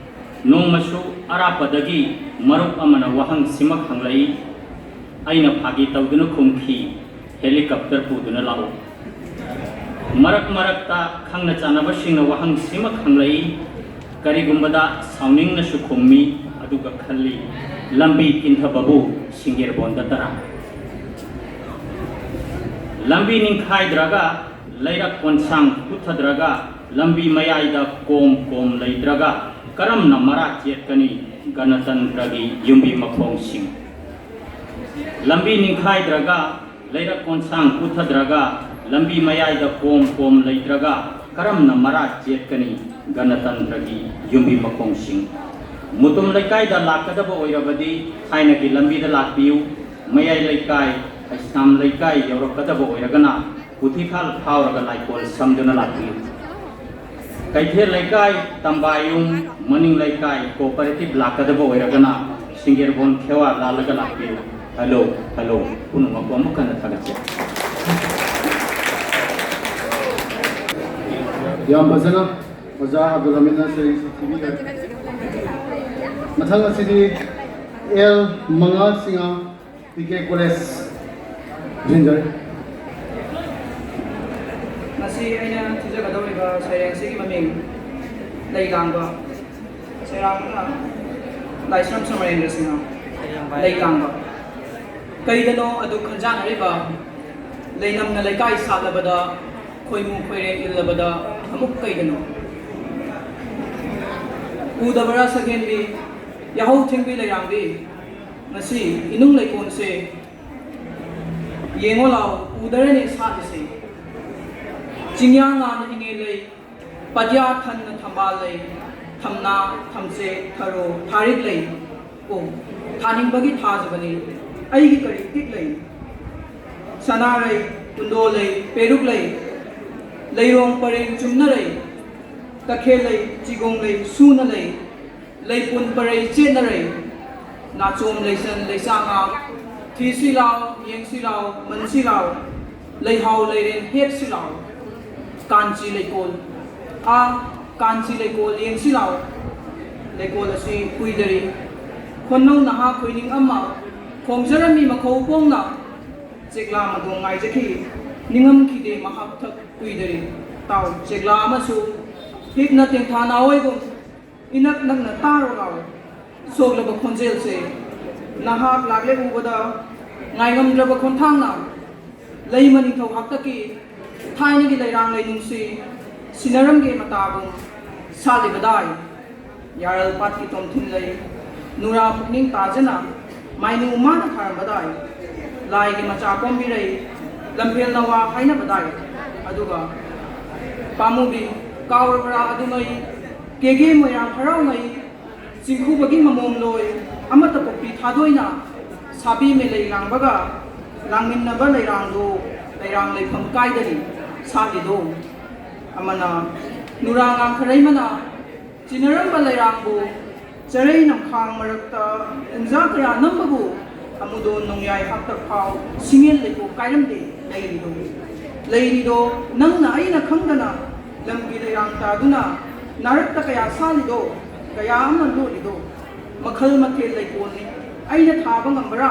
ꯅꯣꯡꯃꯁꯨ ꯑꯔꯥꯞꯄꯗꯒꯤ ꯃꯔꯨꯞ ꯑꯃꯅ ꯋꯥꯍꯪꯁꯤꯃꯛ ꯍꯪꯂꯛꯏ꯫ ꯑꯩꯅ ꯐꯥꯒꯤ ꯇꯧꯗꯨꯅ ꯈꯨꯝꯈꯤ, "ꯍꯦꯂꯤꯀꯣꯞꯇꯔ ꯄꯨꯗꯨꯅ ꯂꯥꯛꯎ"꯫ ꯃꯔꯛ ꯃꯔꯛꯇ ꯈꯪꯅ ꯆꯥꯟꯅꯕꯁꯤꯡꯅ ꯋꯥꯍꯪꯁꯤꯃꯛ ꯍꯪꯂꯛꯏ꯫ ꯀꯔꯤꯒꯨꯝꯕꯗ ꯁꯥꯎꯅꯤꯡꯅꯁꯨ ꯈꯨꯝꯃꯤ, ꯑꯗꯨꯒ ꯈꯜꯂꯤ, "ꯂꯝꯕꯤ ꯀꯤꯟꯊꯕꯕꯨ ꯁꯤꯡꯒꯦꯔꯕꯣꯟꯗ ꯇꯔꯥ?" ꯂꯝꯕꯤ ꯅꯤꯡꯈꯥꯏꯗ꯭ꯔꯒ, ꯂꯩꯔꯛ ꯀꯣꯟꯁꯥꯡ ꯄꯨꯊꯗ꯭ꯔꯒ, ꯂꯝꯕꯤ ꯃꯌꯥꯏꯗ ꯀꯣꯝ ꯀꯣꯝ ꯂꯩꯇ꯭ꯔꯒ ꯀꯔꯝꯅ ꯃꯔꯥ ꯆꯦꯠꯀꯅꯤ ꯒꯅꯇꯟꯇ꯭ꯔꯒꯤ ꯌꯨꯝꯕꯤ ꯃꯈꯣꯡꯁꯤꯡ? ꯂꯝꯕꯤ ꯅꯤꯡꯈꯥꯏꯗ꯭ꯔꯒ, ꯂꯩꯔꯛ ꯀꯣꯟꯁꯥꯡ ꯄꯨꯊꯗ꯭ꯔꯒ, ꯂꯝꯕꯤ ꯃꯌꯥꯏꯗ ꯀꯣꯝ ꯀꯣꯝ ꯂꯩꯇ꯭ꯔꯒ ꯀꯔꯝꯅ ꯃꯔꯥ ꯆꯦꯠꯀꯅꯤ ꯒꯅꯇꯟꯇ꯭ꯔꯒꯤ ꯌꯨꯝꯕꯤ ꯃꯈꯣꯡꯁꯤꯡ? ꯃꯨꯇꯨꯝ ꯂꯩꯀꯥꯏꯗ ꯂꯥꯛꯀꯗꯕ ꯑꯣꯏꯔꯕꯗꯤ ꯊꯥꯏꯅꯒꯤ ꯂꯝꯕꯤꯗ ꯂꯥꯛꯄꯤꯌꯨ꯫ ꯃꯌꯥꯏ ꯂꯩꯀꯥꯏ, ꯀꯩꯁꯥꯝ ꯂꯩꯀꯥꯏ ꯌꯧꯔꯛꯀꯗꯕ ꯑꯣꯏꯔꯒꯅ ꯄꯨꯊꯤꯈꯥꯜ ꯐꯥꯎꯔꯒ ꯂꯥꯏꯀꯣꯜ ꯁꯝꯗꯨꯅ ꯂꯥꯛꯄꯤꯌꯨ꯫ ꯀꯩꯊꯦꯜ ꯂꯩꯀꯥꯏ, ꯇꯝꯕꯥꯌꯨꯝ, ꯃꯅꯤꯡ ꯂꯩꯀꯥꯏ, ꯀꯣꯑꯣꯄꯔꯦꯇꯤꯚ ꯂꯥꯛꯀꯗꯕ ꯑꯣꯏꯔꯒꯅ ꯁꯤꯡꯒꯦꯔꯕꯣꯟ ꯈꯦꯋꯥ ꯂꯥꯜꯂꯒ ꯂꯥꯛꯄꯤꯌꯨ꯫ ꯍꯜꯂꯣ, ꯍꯜꯂꯣ, ꯄꯨꯝꯅꯃꯛꯄꯨ ꯑꯃꯨꯛ ꯍꯟꯅ ꯊꯥꯒꯠꯆꯔꯤ꯫ ꯌꯥꯝ ꯐꯖꯅ ꯑꯣꯖꯥ ꯑꯕꯗꯨꯜ ꯍꯃꯤꯗꯅ ꯁꯩꯔꯦꯡꯁꯤ ꯊꯤꯕꯤꯈ꯭ꯔꯦ꯫ ꯃꯊꯪ ꯑꯁꯤꯗꯤ ꯑꯦꯜ ꯃꯉꯥ ꯁꯤꯡꯍ, ꯄꯤ ꯀꯦ ꯀꯣꯂꯦꯖ, ꯖꯤꯟꯖꯔ꯫ ꯉꯁꯤ ꯑꯩꯅ ꯊꯤꯖꯒꯗꯧꯔꯤꯕ ꯁꯩꯔꯦꯡ ꯑꯁꯤꯒꯤ ꯃꯃꯤꯡ ꯂꯩ ꯂꯥꯡꯕ꯫ ꯁꯩꯔꯥꯡꯕꯅ ꯂꯥꯏꯁ꯭ꯔꯝ ꯁꯃꯔꯦꯟꯗ꯭ꯔ ꯁꯤꯡꯍ꯫ ꯂꯩ ꯂꯥꯡꯕ꯫ ꯀꯩꯗꯅꯣ ꯑꯗꯨ ꯈꯟꯖꯥꯟꯅꯔꯤꯕ? ꯂꯩꯅꯝꯅ ꯂꯩꯀꯥꯏ ꯁꯥꯠꯂꯕꯗ, ꯈꯣꯏꯃꯨ ꯈꯣꯏꯔꯦꯡ ꯏꯜꯂꯕꯗ ꯑꯃꯨꯛ ꯀꯩꯗꯅꯣ? ꯎꯗꯕꯔꯥ ꯁꯛꯍꯦꯟꯕꯤ, ꯌꯥꯍꯧ ꯊꯦꯡꯕꯤ ꯂꯩꯔꯥꯡꯕꯤ? ꯉꯁꯤ ꯏꯅꯨꯡ ꯂꯩꯀꯣꯜꯁꯦ ꯌꯦꯡꯉꯣ ꯂꯥꯎ, ꯎꯗꯔꯦꯅꯦ ꯁꯥꯠꯂꯤꯁꯦ꯫ ꯆꯤꯡꯌꯥ ꯉꯥꯅ ꯏꯉꯦ ꯂꯩ, ꯄꯥꯠꯌꯥ ꯊꯟꯅ ꯊꯝꯕꯥꯜ ꯂꯩ, ꯊꯝꯅꯥ, ꯊꯝꯆꯦꯠ, ꯊꯔꯣ, ꯊꯥꯔꯤꯛ ꯂꯩ꯫ ꯑꯣ, ꯊꯥꯅꯤꯡꯕꯒꯤ ꯊꯥꯖꯕꯅꯤ ꯑꯩꯒꯤ ꯀꯔꯤ ꯄꯤꯛ ꯂꯩ? ꯁꯅꯥꯔꯩ, ꯀꯨꯟꯗꯣ ꯂꯩ, ꯄꯦꯔꯨꯛ ꯂꯩ, ꯂꯩꯔꯣꯡ ꯄꯔꯦꯡ ꯆꯨꯝꯅ ꯂꯩ, ꯇꯈꯦꯜ ꯂꯩ, ꯆꯤꯒꯣꯡ ꯂꯩ, ꯁꯨꯅ ꯂꯩ, ꯂꯩꯄꯨꯟ ꯄꯔꯩ ꯆꯦꯠꯅꯔꯩ, ꯅꯥꯆꯣꯝ ꯂꯩꯁꯟ ꯂꯩꯆꯥꯉꯥ, ꯊꯤꯁꯤ ꯂꯥꯎ, ꯌꯦꯡꯁꯤ ꯂꯥꯎ, ꯃꯟꯁꯤ ꯂꯥꯎ, ꯂꯩꯍꯥꯎ ꯂꯩꯔꯦꯟ ꯍꯦꯛꯁꯤ ꯂꯥꯎ, ꯀꯥꯟꯆꯤ ꯂꯩꯀꯣꯜ, ꯑꯥ, ꯀꯥꯟꯆꯤ ꯂꯩꯀꯣꯜ ꯌꯦꯡꯁꯤ ꯂꯥꯎ, ꯂꯩꯀꯣꯜ ꯑꯁꯤ ꯀꯨꯏꯗꯔꯤ, ꯈꯣꯟꯅꯧ ꯅꯍꯥ ꯈꯣꯏꯅꯤꯡ ꯑꯃ ꯈꯣꯡꯖꯔꯝꯃꯤ ꯃꯈꯧ ꯄꯣꯡꯅ, ꯆꯦꯛꯂꯥ ꯃꯗꯣꯡ ꯉꯥꯏꯖꯈꯤ, ꯅꯤꯡꯉꯝꯈꯤꯗꯦ ꯃꯍꯥꯛ ꯊꯛ ꯀꯨꯏꯗꯔꯤ, ꯇꯥꯎ ꯆꯦꯛꯂꯥ ꯑꯃꯁꯨ ꯍꯤꯛꯅ ꯇꯦꯡꯊꯥ ꯅꯥꯑꯣꯏꯒꯨꯝ, ꯏꯅꯛ ꯅꯛꯅ ꯇꯥꯔꯣ ꯂꯥꯎ꯫ ꯁꯣꯛꯂꯕ ꯈꯣꯟꯖꯦꯜꯁꯦ ꯅꯍꯥꯛ ꯂꯥꯛꯂꯦ ꯎꯕꯗ ꯉꯥꯏꯉꯝꯗ꯭ꯔꯕ ꯈꯣꯟꯊꯥꯡꯅ ꯂꯩꯃ ꯅꯤꯡꯊꯧ ꯍꯥꯛꯇꯛꯀꯤ ꯊꯥꯏꯅꯒꯤ ꯂꯩꯔꯥꯡ ꯂꯩꯅꯨꯡꯁꯤ ꯁꯤꯟꯅꯔꯝꯒꯦ ꯃꯇꯥꯒꯨꯝ ꯁꯥꯠꯂꯤꯕꯗꯥꯏ꯫ ꯌꯥꯔꯜ ꯄꯥꯠꯀꯤ ꯇꯣꯝꯊꯤꯟ ꯂꯩ ꯅꯨꯔꯥ ꯄꯨꯛꯅꯤꯡ ꯇꯥꯖꯅ ꯃꯥꯏꯅꯨ ꯃꯥꯅ ꯊꯥꯔꯝꯕꯗꯥꯏ꯫ ꯂꯥꯏꯒꯤ ꯃꯆꯥ ꯀꯣꯝꯕꯤꯔꯩ ꯂꯝꯐꯦꯜ ꯅꯋꯥ ꯍꯥꯏꯅꯕꯗꯥꯏ꯫ ꯑꯗꯨꯒ ꯄꯥꯝꯃꯨꯕꯤ ꯀꯥꯎꯔꯕ꯭ꯔꯥ ꯑꯗꯨꯃꯩ ꯀꯦꯒꯦ ꯃꯣꯏꯔꯥꯡ ꯍꯔꯥꯎꯉꯩ ꯆꯤꯡꯈꯨꯕꯒꯤ ꯃꯃꯣꯝ ꯂꯣꯏ ꯑꯃꯠꯇ ꯄꯣꯛꯄꯤ ꯊꯥꯗꯣꯏꯅ ꯁꯥꯕꯤ ꯃꯦꯂꯩ ꯂꯥꯡꯕꯒ ꯂꯥꯡꯃꯤꯟꯅꯕ ꯂꯩꯔꯥꯡꯗꯨ ꯂꯩꯔꯥꯡ ꯂꯩꯐꯝ ꯀꯥꯏꯗꯅꯤ ꯁꯥꯠꯂꯤꯗꯣ꯫ ꯑꯃꯅ ꯅꯨꯔꯥ ꯉꯥꯡꯈꯔꯩꯃꯅ ꯆꯤꯟꯅꯔꯝꯕ ꯂꯩꯔꯥꯡꯕꯨ ꯆꯔꯩ ꯅꯝꯈꯥꯡ ꯃꯔꯛꯇ ꯄꯨꯡꯖꯥ ꯀꯌꯥ ꯅꯝꯕꯕꯨ ꯑꯃꯨꯗꯣꯟ ꯅꯣꯡꯌꯥꯏ ꯍꯥꯛꯇꯛ ꯐꯥꯎ ꯁꯤꯡꯉꯦꯜ ꯂꯩꯀꯣꯛ ꯀꯥꯏꯔꯝꯗꯦ ꯂꯩꯔꯤꯗꯣ꯫ ꯂꯩꯔꯤꯗꯣ ꯅꯪꯅ ꯑꯩꯅ ꯈꯪꯗꯅ ꯂꯝꯒꯤ ꯂꯩꯔꯥꯡ ꯇꯥꯗꯨꯅ ꯅꯥꯔꯛꯇ ꯀꯌꯥ ꯁꯥꯠꯂꯤꯗꯣ, ꯀꯌꯥ ꯑꯃ ꯂꯣꯠꯂꯤꯗꯣ꯫ ꯃꯈꯜ ꯃꯊꯦꯜ ꯂꯩꯀꯣꯜꯅꯤ ꯑꯩꯅ ꯊꯥꯕ ꯉꯝꯕ꯭ꯔꯥ?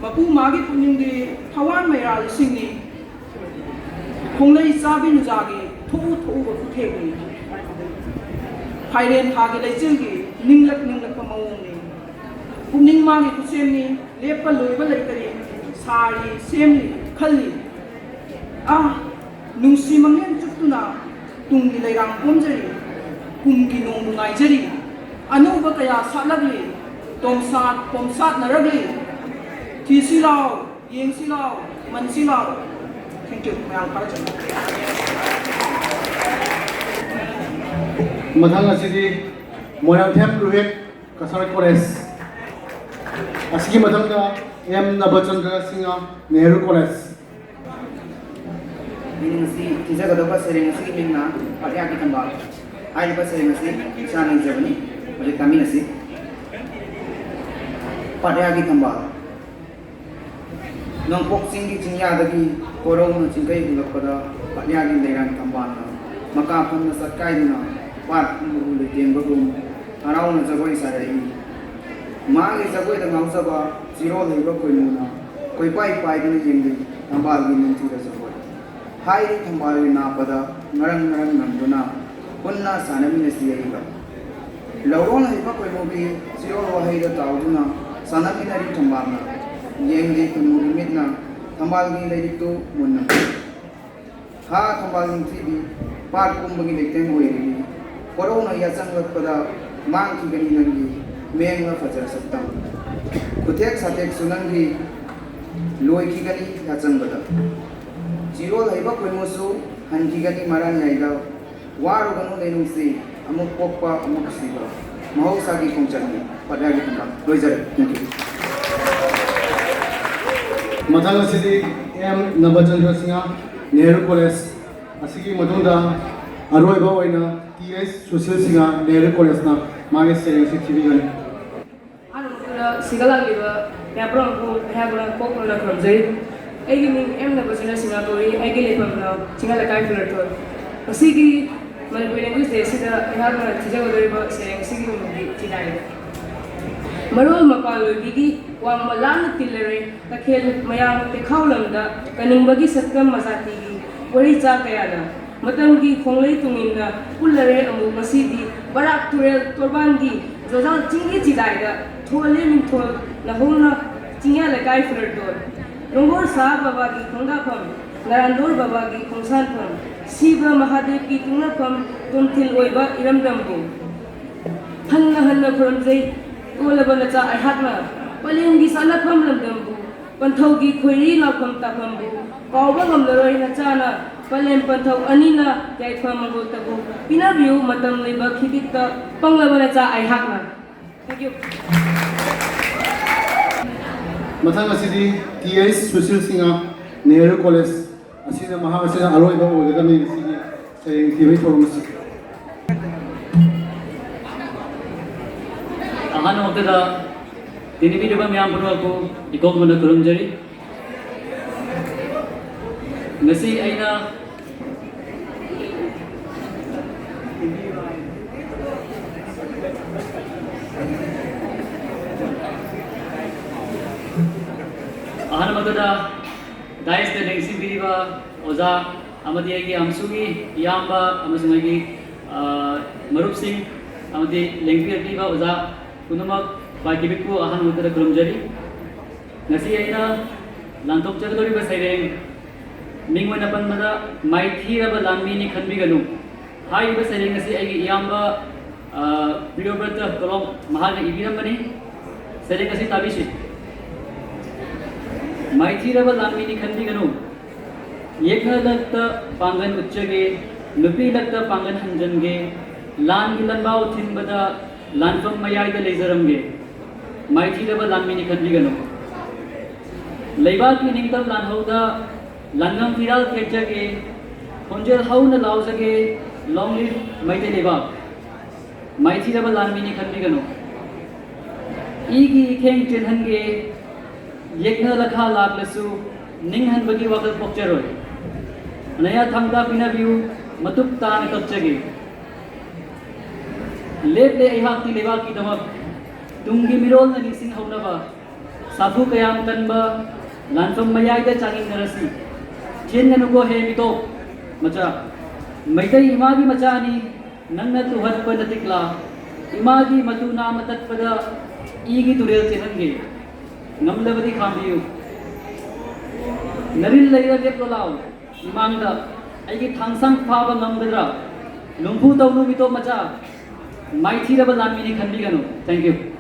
ꯃꯄꯨ ꯃꯥꯒꯤ ꯄꯨꯛꯅꯤꯡꯗꯤ ꯊꯋꯥꯟ ꯃꯩꯔꯥ ꯂꯤꯁꯤꯡꯅꯤ꯫ ꯈꯣꯡꯂꯩ ꯆꯥꯕꯤ ꯅꯨꯖꯥꯒꯤ ꯊꯣꯛꯎ ꯊꯣꯛꯎꯕ ꯈꯨꯊꯦꯛꯅꯤ꯫ ꯐꯥꯏꯔꯦꯟ ꯊꯥꯒꯤ ꯂꯩꯆꯤꯜꯒꯤ ꯅꯤꯡꯂꯛ ꯅꯤꯡꯂꯛꯄ ꯃꯑꯣꯡꯅꯤ꯫ ꯄꯨꯛꯅꯤꯡ ꯃꯥꯒꯤ ꯈꯨꯠꯁꯦꯝꯅꯤ꯫ ꯂꯦꯞꯄ ꯂꯣꯏꯕ ꯂꯩꯇꯔꯤ꯫ ꯁꯥꯔꯤ, ꯁꯦꯝꯂꯤ, ꯈꯜꯂꯤ꯫ ꯑꯥ, ꯅꯨꯡꯁꯤ ꯃꯪꯂꯦꯟ ꯆꯨꯞꯇꯨꯅ ꯇꯨꯡꯒꯤ ꯂꯩꯔꯥꯡ ꯄꯣꯝꯖꯔꯤ꯫ ꯀꯨꯝꯒꯤ ꯅꯣꯡꯕꯨ ꯉꯥꯏꯖꯔꯤ꯫ ꯑꯅꯧꯕ ꯀꯌꯥ ꯁꯥꯠꯂꯛꯂꯤ꯫ ꯇꯣꯝꯁꯥꯠ ꯄꯣꯝꯁꯥꯠꯅꯔꯛꯂꯤ꯫ ꯊꯤꯁꯤ ꯂꯥꯎ, ꯌꯦꯡꯁꯤ ꯂꯥꯎ, ꯃꯟꯁꯤ ꯂꯥꯎ꯫ Thank you꯫ ꯃꯌꯥꯝ ꯐꯔꯦ꯫ ꯃꯊꯪ ꯑꯁꯤꯗꯤ ꯃꯣꯏꯔꯥꯡꯊꯦꯝ ꯔꯣꯍꯤꯠ, ꯀꯁꯥꯔ ꯀꯣꯂꯦꯖ꯫ ꯑꯁꯤꯒꯤ ꯃꯊꯪꯗ ꯑꯦꯝ ꯅꯕꯆꯟꯗ꯭ꯔ ꯁꯤꯡꯍ, ꯅꯦꯍꯔꯨ ꯀꯣꯂꯦꯖ꯫ ꯃꯤꯡ ꯑꯁꯤ ꯊꯤꯖꯒꯗꯧꯕ ꯁꯩꯔꯦꯡ ꯑꯁꯤꯒꯤ ꯃꯤꯡꯅ ꯄꯥꯠꯌꯥꯒꯤ ꯊꯝꯕꯥꯜ꯫ ꯍꯥꯏꯔꯤꯕ ꯁꯩꯔꯦꯡ ꯑꯁꯤ ꯏꯁꯥꯅ ꯏꯖꯕꯅꯤ꯫ ꯍꯧꯖꯤꯛ ꯇꯥꯃꯤꯟꯅꯁꯤ꯫ ꯄꯥꯠꯌꯥꯒꯤ ꯊꯝꯕꯥꯜ꯫ ꯅꯣꯡꯄꯣꯛ ꯆꯤꯡꯒꯤ ꯆꯤꯡꯌꯥꯗꯒꯤ ꯀꯣꯔꯧꯅ ꯆꯤꯡꯈꯩ ꯍꯨꯜꯂꯛꯄꯗ ꯄꯥꯠꯌꯥꯒꯤ ꯂꯩꯔꯥꯡ ꯊꯝꯕꯥꯜꯅ ꯃꯀꯥ ꯐꯝꯅ ꯆꯠꯀꯥꯏꯗꯨꯅ ꯄꯥꯠ ꯄꯨꯝꯕꯕꯨ ꯂꯩꯇꯦꯡꯕꯒꯨꯝ ꯍꯔꯥꯎꯅ ꯖꯒꯣꯏ ꯁꯥꯔꯛꯏ꯫ ꯃꯥꯒꯤ ꯖꯒꯣꯏꯗ ꯉꯥꯎꯖꯕ ꯆꯤꯔꯣꯜ ꯍꯩꯕ ꯈꯣꯏꯃꯨꯅ ꯀꯣꯏꯄꯥꯏ ꯄꯥꯏꯗꯨꯅ ꯌꯦꯡꯂꯤ ꯊꯝꯕꯥꯜꯒꯤ ꯅꯤꯡꯊꯤꯕ ꯖꯒꯣꯏ꯫ ꯍꯥꯏꯔꯤ ꯊꯝꯕꯥꯜꯒꯤ ꯅꯥꯞꯄꯗ ꯉꯔꯪ ꯉꯔꯪ ꯉꯪꯗꯨꯅ ꯄꯨꯟꯅ ꯁꯥꯟꯅꯃꯤꯟꯅꯁꯤ ꯍꯥꯏꯔꯤꯕ꯫ ꯂꯧꯔꯣꯜ ꯍꯩꯕ ꯈꯣꯏꯃꯨꯒꯤ ꯆꯤꯔꯣꯜ ꯋꯥꯍꯩꯗ ꯇꯥꯎꯗꯨꯅ ꯁꯥꯟꯅꯃꯤꯟꯅꯔꯤ ꯊꯝꯕꯥꯜꯅ꯫ ꯌꯦꯡꯂꯤ ꯈꯣꯏꯃꯨꯒꯤ ꯃꯤꯠꯅ ꯊꯝꯕꯥꯜꯒꯤ ꯂꯩꯔꯤꯛꯇꯨ ꯃꯨꯟꯅ꯫ ꯍꯥ ꯊꯝꯕꯥꯜ ꯅꯤꯡꯊꯤꯕꯤ, ꯄꯥꯠ ꯄꯨꯝꯕꯒꯤ ꯂꯩꯇꯦꯡ ꯑꯣꯏꯔꯤꯕꯤ꯫ ꯀꯣꯔꯧꯅ ꯌꯥꯆꯪꯂꯛꯄꯗ ꯃꯥꯡꯈꯤꯒꯅꯤ ꯅꯪꯒꯤ ꯃꯦꯡꯂ ꯐꯖꯔ ꯁꯛꯇꯝ꯫ ꯈꯨꯊꯦꯛ ꯁꯥꯊꯦꯛꯁꯨ ꯅꯪꯒꯤ ꯂꯣꯏꯈꯤꯒꯅꯤ ꯌꯥꯆꯪꯕꯗ꯫ ꯆꯤꯔꯣꯜ ꯍꯩꯕ ꯈꯣꯏꯃꯨꯁꯨ ꯍꯟꯈꯤꯒꯅꯤ ꯃꯔꯥꯟꯌꯥꯏꯗ꯫ ꯋꯥꯔꯨꯒꯅꯨ ꯂꯩꯅꯨꯡꯁꯤ, ꯑꯃꯨꯛ ꯄꯣꯛꯄ ꯑꯃꯨꯛ ꯁꯤꯕ ꯃꯍꯧꯁꯥꯒꯤ ꯈꯣꯡꯆꯠꯅꯤ꯫ ꯄꯥꯠꯌꯥꯒꯤ ꯊꯝꯕꯥꯜ꯫ ꯂꯣꯏꯖꯔꯦ꯫ Thank you꯫ ꯃꯊꯪ ꯑꯁꯤꯗꯤ ꯑꯦꯝ ꯅꯕꯆꯟꯗ꯭ꯔ ꯁꯤꯡꯍ, ꯅꯦꯍꯔꯨ ꯀꯣꯂꯦꯖ꯫ ꯑꯁꯤꯒꯤ ꯃꯇꯨꯡꯗ ꯑꯔꯣꯏꯕ ꯑꯣꯏꯅ ꯇꯤ ꯑꯩꯆ ꯁꯨꯁꯤꯜ ꯁꯤꯡꯍ, ꯅꯦꯍꯔꯨ ꯀꯣꯂꯦꯖꯅ ꯃꯥꯒꯤ ꯁꯩꯔꯦꯡ ꯑꯁꯤ ꯊꯤꯕꯤꯒꯅꯤ꯫ ꯑꯍꯥꯟꯕ ꯃꯛꯇꯗ ꯁꯤꯗ ꯂꯥꯛꯂꯤꯕ ꯃꯌꯥꯝ ꯄꯨꯝꯅꯃꯛꯄꯨ ꯑꯩꯍꯥꯛꯅ ꯀꯣꯛ ꯅꯧꯅ ꯈꯨꯔꯨꯝꯖꯔꯤ꯫ ꯑꯩꯒꯤ ꯃꯤꯡ ꯑꯦꯝ ꯅꯕꯆꯟꯗ꯭ꯔ ꯁꯤꯡꯍ ꯀꯧꯏ꯫ ꯑꯩꯒꯤ ꯂꯩꯐꯝꯅ ꯆꯤꯡꯌꯥ ꯂꯩꯀꯥꯏ ꯐꯨꯂꯔꯊꯣꯟ꯫ ꯉꯁꯤꯒꯤ ꯃꯅꯤꯄꯨꯔꯤ language day ꯑꯁꯤꯗ ꯑꯩꯍꯥꯛꯅ ꯊꯤꯖꯒꯗꯧꯔꯤꯕ ꯁꯩꯔꯦꯡ ꯑꯁꯤꯒꯤ ꯃꯃꯤꯡꯗꯤ ꯆꯤꯗꯥꯏꯅꯤ꯫ ꯃꯔꯣꯜ ꯃꯄꯥꯟ ꯂꯣꯏꯕꯤꯒꯤ ꯋꯥꯡꯃ ꯂꯥꯞꯅ ꯇꯤꯜꯂꯔꯦ, ꯇꯈꯦꯜ ꯃꯌꯥꯝ ꯇꯦꯈꯥꯎ ꯂꯝꯗ ꯀꯅꯤꯡꯕꯒꯤ ꯁꯛꯇꯝ ꯃꯖꯥꯇꯤꯒꯤ ꯋꯥꯔꯤꯆꯥ ꯀꯌꯥꯅ꯫ ꯃꯇꯝꯒꯤ ꯈꯣꯡꯂꯩ ꯇꯨꯡꯏꯟꯅ ꯄꯨꯜꯂꯔꯦ ꯑꯃꯨꯛ ꯉꯁꯤꯗꯤ ꯕꯔꯥꯛ ꯇꯨꯔꯦꯜ ꯇꯣꯔꯕꯥꯟꯒꯤ ꯖꯣꯖꯥꯜ ꯆꯤꯡꯒꯤ ꯆꯤꯗꯥꯏꯗ ꯊꯣꯜꯂꯦ ꯃꯤꯡꯊꯣꯜ ꯅꯍꯧꯅ ꯆꯤꯡꯌꯥ ꯂꯩꯀꯥꯏ ꯐꯨꯂꯔꯊꯣꯟ꯫ ꯂꯣꯡꯒꯣꯔ ꯁꯥꯍ ꯕꯕꯥꯒꯤ ꯈꯣꯡꯗꯥꯐꯝ, ꯅꯔꯥꯟꯗꯣꯔ ꯕꯕꯥꯒꯤ ꯈꯣꯡꯁꯥꯟꯐꯝ, ꯁꯤꯕ ꯃꯍꯥꯗꯦꯕꯀꯤ ꯇꯨꯡꯅꯐꯝ, ꯇꯣꯝꯊꯤꯜ ꯑꯣꯏꯕ ꯏꯔꯝꯗꯝꯕꯨ ꯍꯟꯅ ꯍꯟꯅ ꯈꯨꯔꯨꯝꯖꯩ꯫ ꯇꯣꯜꯂꯕ ꯅꯆꯥ ꯑꯩꯍꯥꯛꯅ ꯄꯂꯦꯝꯒꯤ ꯁꯥꯟꯅꯐꯝ ꯂꯝꯗꯝꯕꯨ ꯄꯟꯊꯧꯒꯤ ꯈꯣꯏꯔꯤ ꯂꯥꯎꯐꯝ ꯇꯥꯐꯝꯕꯨ ꯀꯥꯎꯕ ꯉꯝꯂꯔꯣꯏ ꯅꯆꯥꯅ ꯄꯂꯦꯝ ꯄꯟꯊꯧ ꯑꯅꯤꯅ ꯌꯥꯏꯐ ꯃꯪꯒꯣꯜꯇꯕꯨ ꯄꯤꯅꯕꯤꯌꯨ ꯃꯇꯝ ꯂꯩꯕ ꯈꯤꯕꯤꯛꯇ ꯄꯪꯂꯕ ꯅꯆꯥ ꯑꯩꯍꯥꯛꯅ꯫ Thank you. ꯃꯊꯪ ꯑꯁꯤꯗꯤ T H Sushil Singh, Nehru college. ꯑꯁꯤꯅ ꯃꯍꯥꯛ ꯑꯁꯤꯅ ꯑꯔꯣꯏꯕ ꯑꯣꯏꯒꯗꯕꯅꯤ ꯉꯁꯤꯒꯤ ꯁꯩꯔꯦꯡ ꯊꯤꯕꯒꯤ ꯊꯧꯔꯝ ꯑꯁꯤ꯫ ꯑꯍꯥꯟꯕꯃꯛꯇꯗ ꯇꯤꯟꯕꯤꯔꯤꯕ ꯃꯌꯥꯝ ꯄꯨꯝꯅꯃꯛꯄꯨ ꯏꯀꯣꯛ ꯃꯟꯅ ꯈꯨꯔꯨꯝꯖꯔꯤ꯫ ꯉꯁꯤ ꯑꯩꯅ ꯑꯍꯥꯟꯕꯃꯛꯇꯗ dais ꯇ ꯂꯦꯡꯁꯤꯟꯕꯤꯔꯤꯕ ꯑꯣꯖꯥ ꯑꯃꯗꯤ ꯑꯩꯒꯤ ꯑꯝꯁꯨꯒꯤ ꯏꯌꯥꯝꯕ ꯑꯃꯁꯨꯡ ꯑꯩꯒꯤ, ꯑ, ꯃꯔꯨꯞꯁꯤꯡ ꯑꯃꯗꯤ ꯂꯦꯡꯕꯤꯔꯛꯂꯤꯕ ꯑꯣꯖꯥ ꯄꯨꯝꯅꯃꯛ ꯄꯥꯏꯈꯤꯕꯤꯄꯨ ꯑꯍꯥꯟꯕꯃꯛꯇꯗ ꯈꯨꯔꯨꯝꯖꯔꯤ꯫ ꯉꯁꯤ ꯑꯩꯅ ꯂꯥꯟꯊꯣꯛꯆꯒꯗꯧꯔꯤꯕ ꯁꯩꯔꯦꯡ ꯃꯤꯡ ꯑꯣꯏꯅ ꯄꯟꯕꯗ ꯃꯥꯏꯊꯤꯔꯕ ꯂꯥꯟꯃꯤꯅꯤ ꯈꯟꯕꯤꯒꯅꯨ꯫ ꯍꯥꯏꯔꯤꯕ ꯁꯩꯔꯦꯡ ꯑꯁꯤ ꯑꯩꯒꯤ ꯏꯌꯥꯝꯕ, ꯑ, ꯄ꯭ꯔꯤꯌꯣꯕ꯭ꯔꯇ ꯀꯣꯂꯣꯝ ꯃꯍꯥꯛꯅ ꯏꯕꯤꯔꯝꯕꯅꯤ꯫ ꯁꯩꯔꯦꯡ ꯑꯁꯤ ꯇꯥꯕꯤꯁꯤ꯫ ꯃꯥꯏꯊꯤꯔꯕ ꯂꯥꯟꯃꯤꯅꯤ ꯈꯟꯕꯤꯒꯅꯨ꯫ ꯌꯦꯛꯅ ꯂꯛꯇ ꯄꯥꯡꯒꯟ ꯎꯠꯆꯒꯦ, ꯅꯨꯄꯤ ꯂꯛꯇ ꯄꯥꯡꯒꯟ ꯍꯟꯖꯟꯒꯦ, ꯂꯥꯟꯒꯤ ꯂꯟꯕꯥꯎ ꯊꯤꯟꯕꯗ ꯂꯥꯟꯐꯝ ꯃꯌꯥꯏꯗ ꯂꯩꯖꯔꯝꯒꯦ꯫ ꯃꯥꯏꯊꯤꯔꯕ ꯂꯥꯟꯃꯤꯅꯤ ꯈꯟꯕꯤꯒꯅꯨ꯫ ꯂꯩꯕꯥꯛꯀꯤ ꯅꯤꯡꯇꯝ ꯂꯥꯟꯍꯧꯗ ꯂꯥꯟꯉꯝ ꯐꯤꯔꯥꯜ ꯊꯦꯛꯆꯒꯦ, ꯈꯣꯟꯖꯦꯜ ꯍꯧꯅ ꯂꯥꯎꯖꯒꯦ, Long live ꯃꯩꯇꯩ ꯂꯩꯕꯥꯛ꯫ ꯃꯥꯏꯊꯤꯔꯕ ꯂꯥꯟꯃꯤꯅꯤ ꯈꯟꯕꯤꯒꯅꯨ꯫ ꯏꯒꯤ ꯏꯈꯦꯡ ꯆꯦꯟꯍꯟꯒꯦ, ꯌꯦꯛꯅ ꯂꯈꯥ ꯂꯥꯛꯂꯁꯨ ꯅꯤꯡꯍꯟꯕꯒꯤ ꯋꯥꯈꯜ ꯄꯣꯛꯆꯔꯣꯏ꯫ ꯅꯌꯥ ꯊꯥꯡ ꯇꯥ ꯄꯤꯅꯕꯤꯌꯨ, ꯃꯇꯨꯞ ꯇꯥꯅ ꯀꯞꯆꯒꯦ꯫ ꯂꯦꯞꯂꯦ ꯑꯩꯍꯥꯛꯇꯤ ꯂꯩꯕꯥꯛꯀꯤꯗꯃꯛ, ꯇꯨꯡꯒꯤ ꯃꯤꯔꯣꯜꯅ ꯅꯤꯡꯁꯤꯡꯍꯧꯅꯕ꯫ ꯁꯥꯐꯨ ꯀꯌꯥꯝ ꯀꯟꯕ ꯂꯥꯟꯐꯝ ꯃꯌꯥꯏꯗ ꯆꯥꯡꯌꯦꯡꯅꯔꯁꯤ꯫ ꯆꯦꯟꯒꯅꯨꯀꯣ ꯍꯦ ꯃꯤꯇꯣꯞ ꯃꯆꯥ, ꯃꯩꯇꯩ ꯏꯃꯥꯒꯤ ꯃꯆꯥꯅꯤ꯫ ꯅꯪꯅ ꯇꯨꯍꯠꯄ ꯅꯇꯤꯛꯂꯥ, ꯏꯃꯥꯒꯤ ꯃꯇꯨ ꯅꯥꯝꯃ ꯇꯠꯄꯗ ꯏꯒꯤ ꯇꯨꯔꯦꯜ ꯆꯦꯜꯍꯟꯒꯦ꯫ ꯉꯝꯂꯕꯗꯤ ꯈꯥꯝꯕꯤꯌꯨ꯫ ꯅꯔꯤꯜ ꯂꯩꯔ ꯂꯦꯞꯂꯣ ꯂꯥꯎ ꯏꯃꯥꯡꯗ, ꯑꯩꯒꯤ ꯊꯥꯡꯁꯥꯡ ꯐꯥꯕ ꯉꯝꯒꯗ꯭ꯔꯥ? ꯂꯨꯝꯐꯨ ꯇꯧꯅꯨ ꯃꯤꯇꯣꯞ ꯃꯆꯥ, ꯃꯥꯏꯊꯤꯔꯕ ꯂꯥꯟꯃꯤꯅꯤ ꯈꯟꯕꯤꯒꯅꯨ꯫ Thank you꯫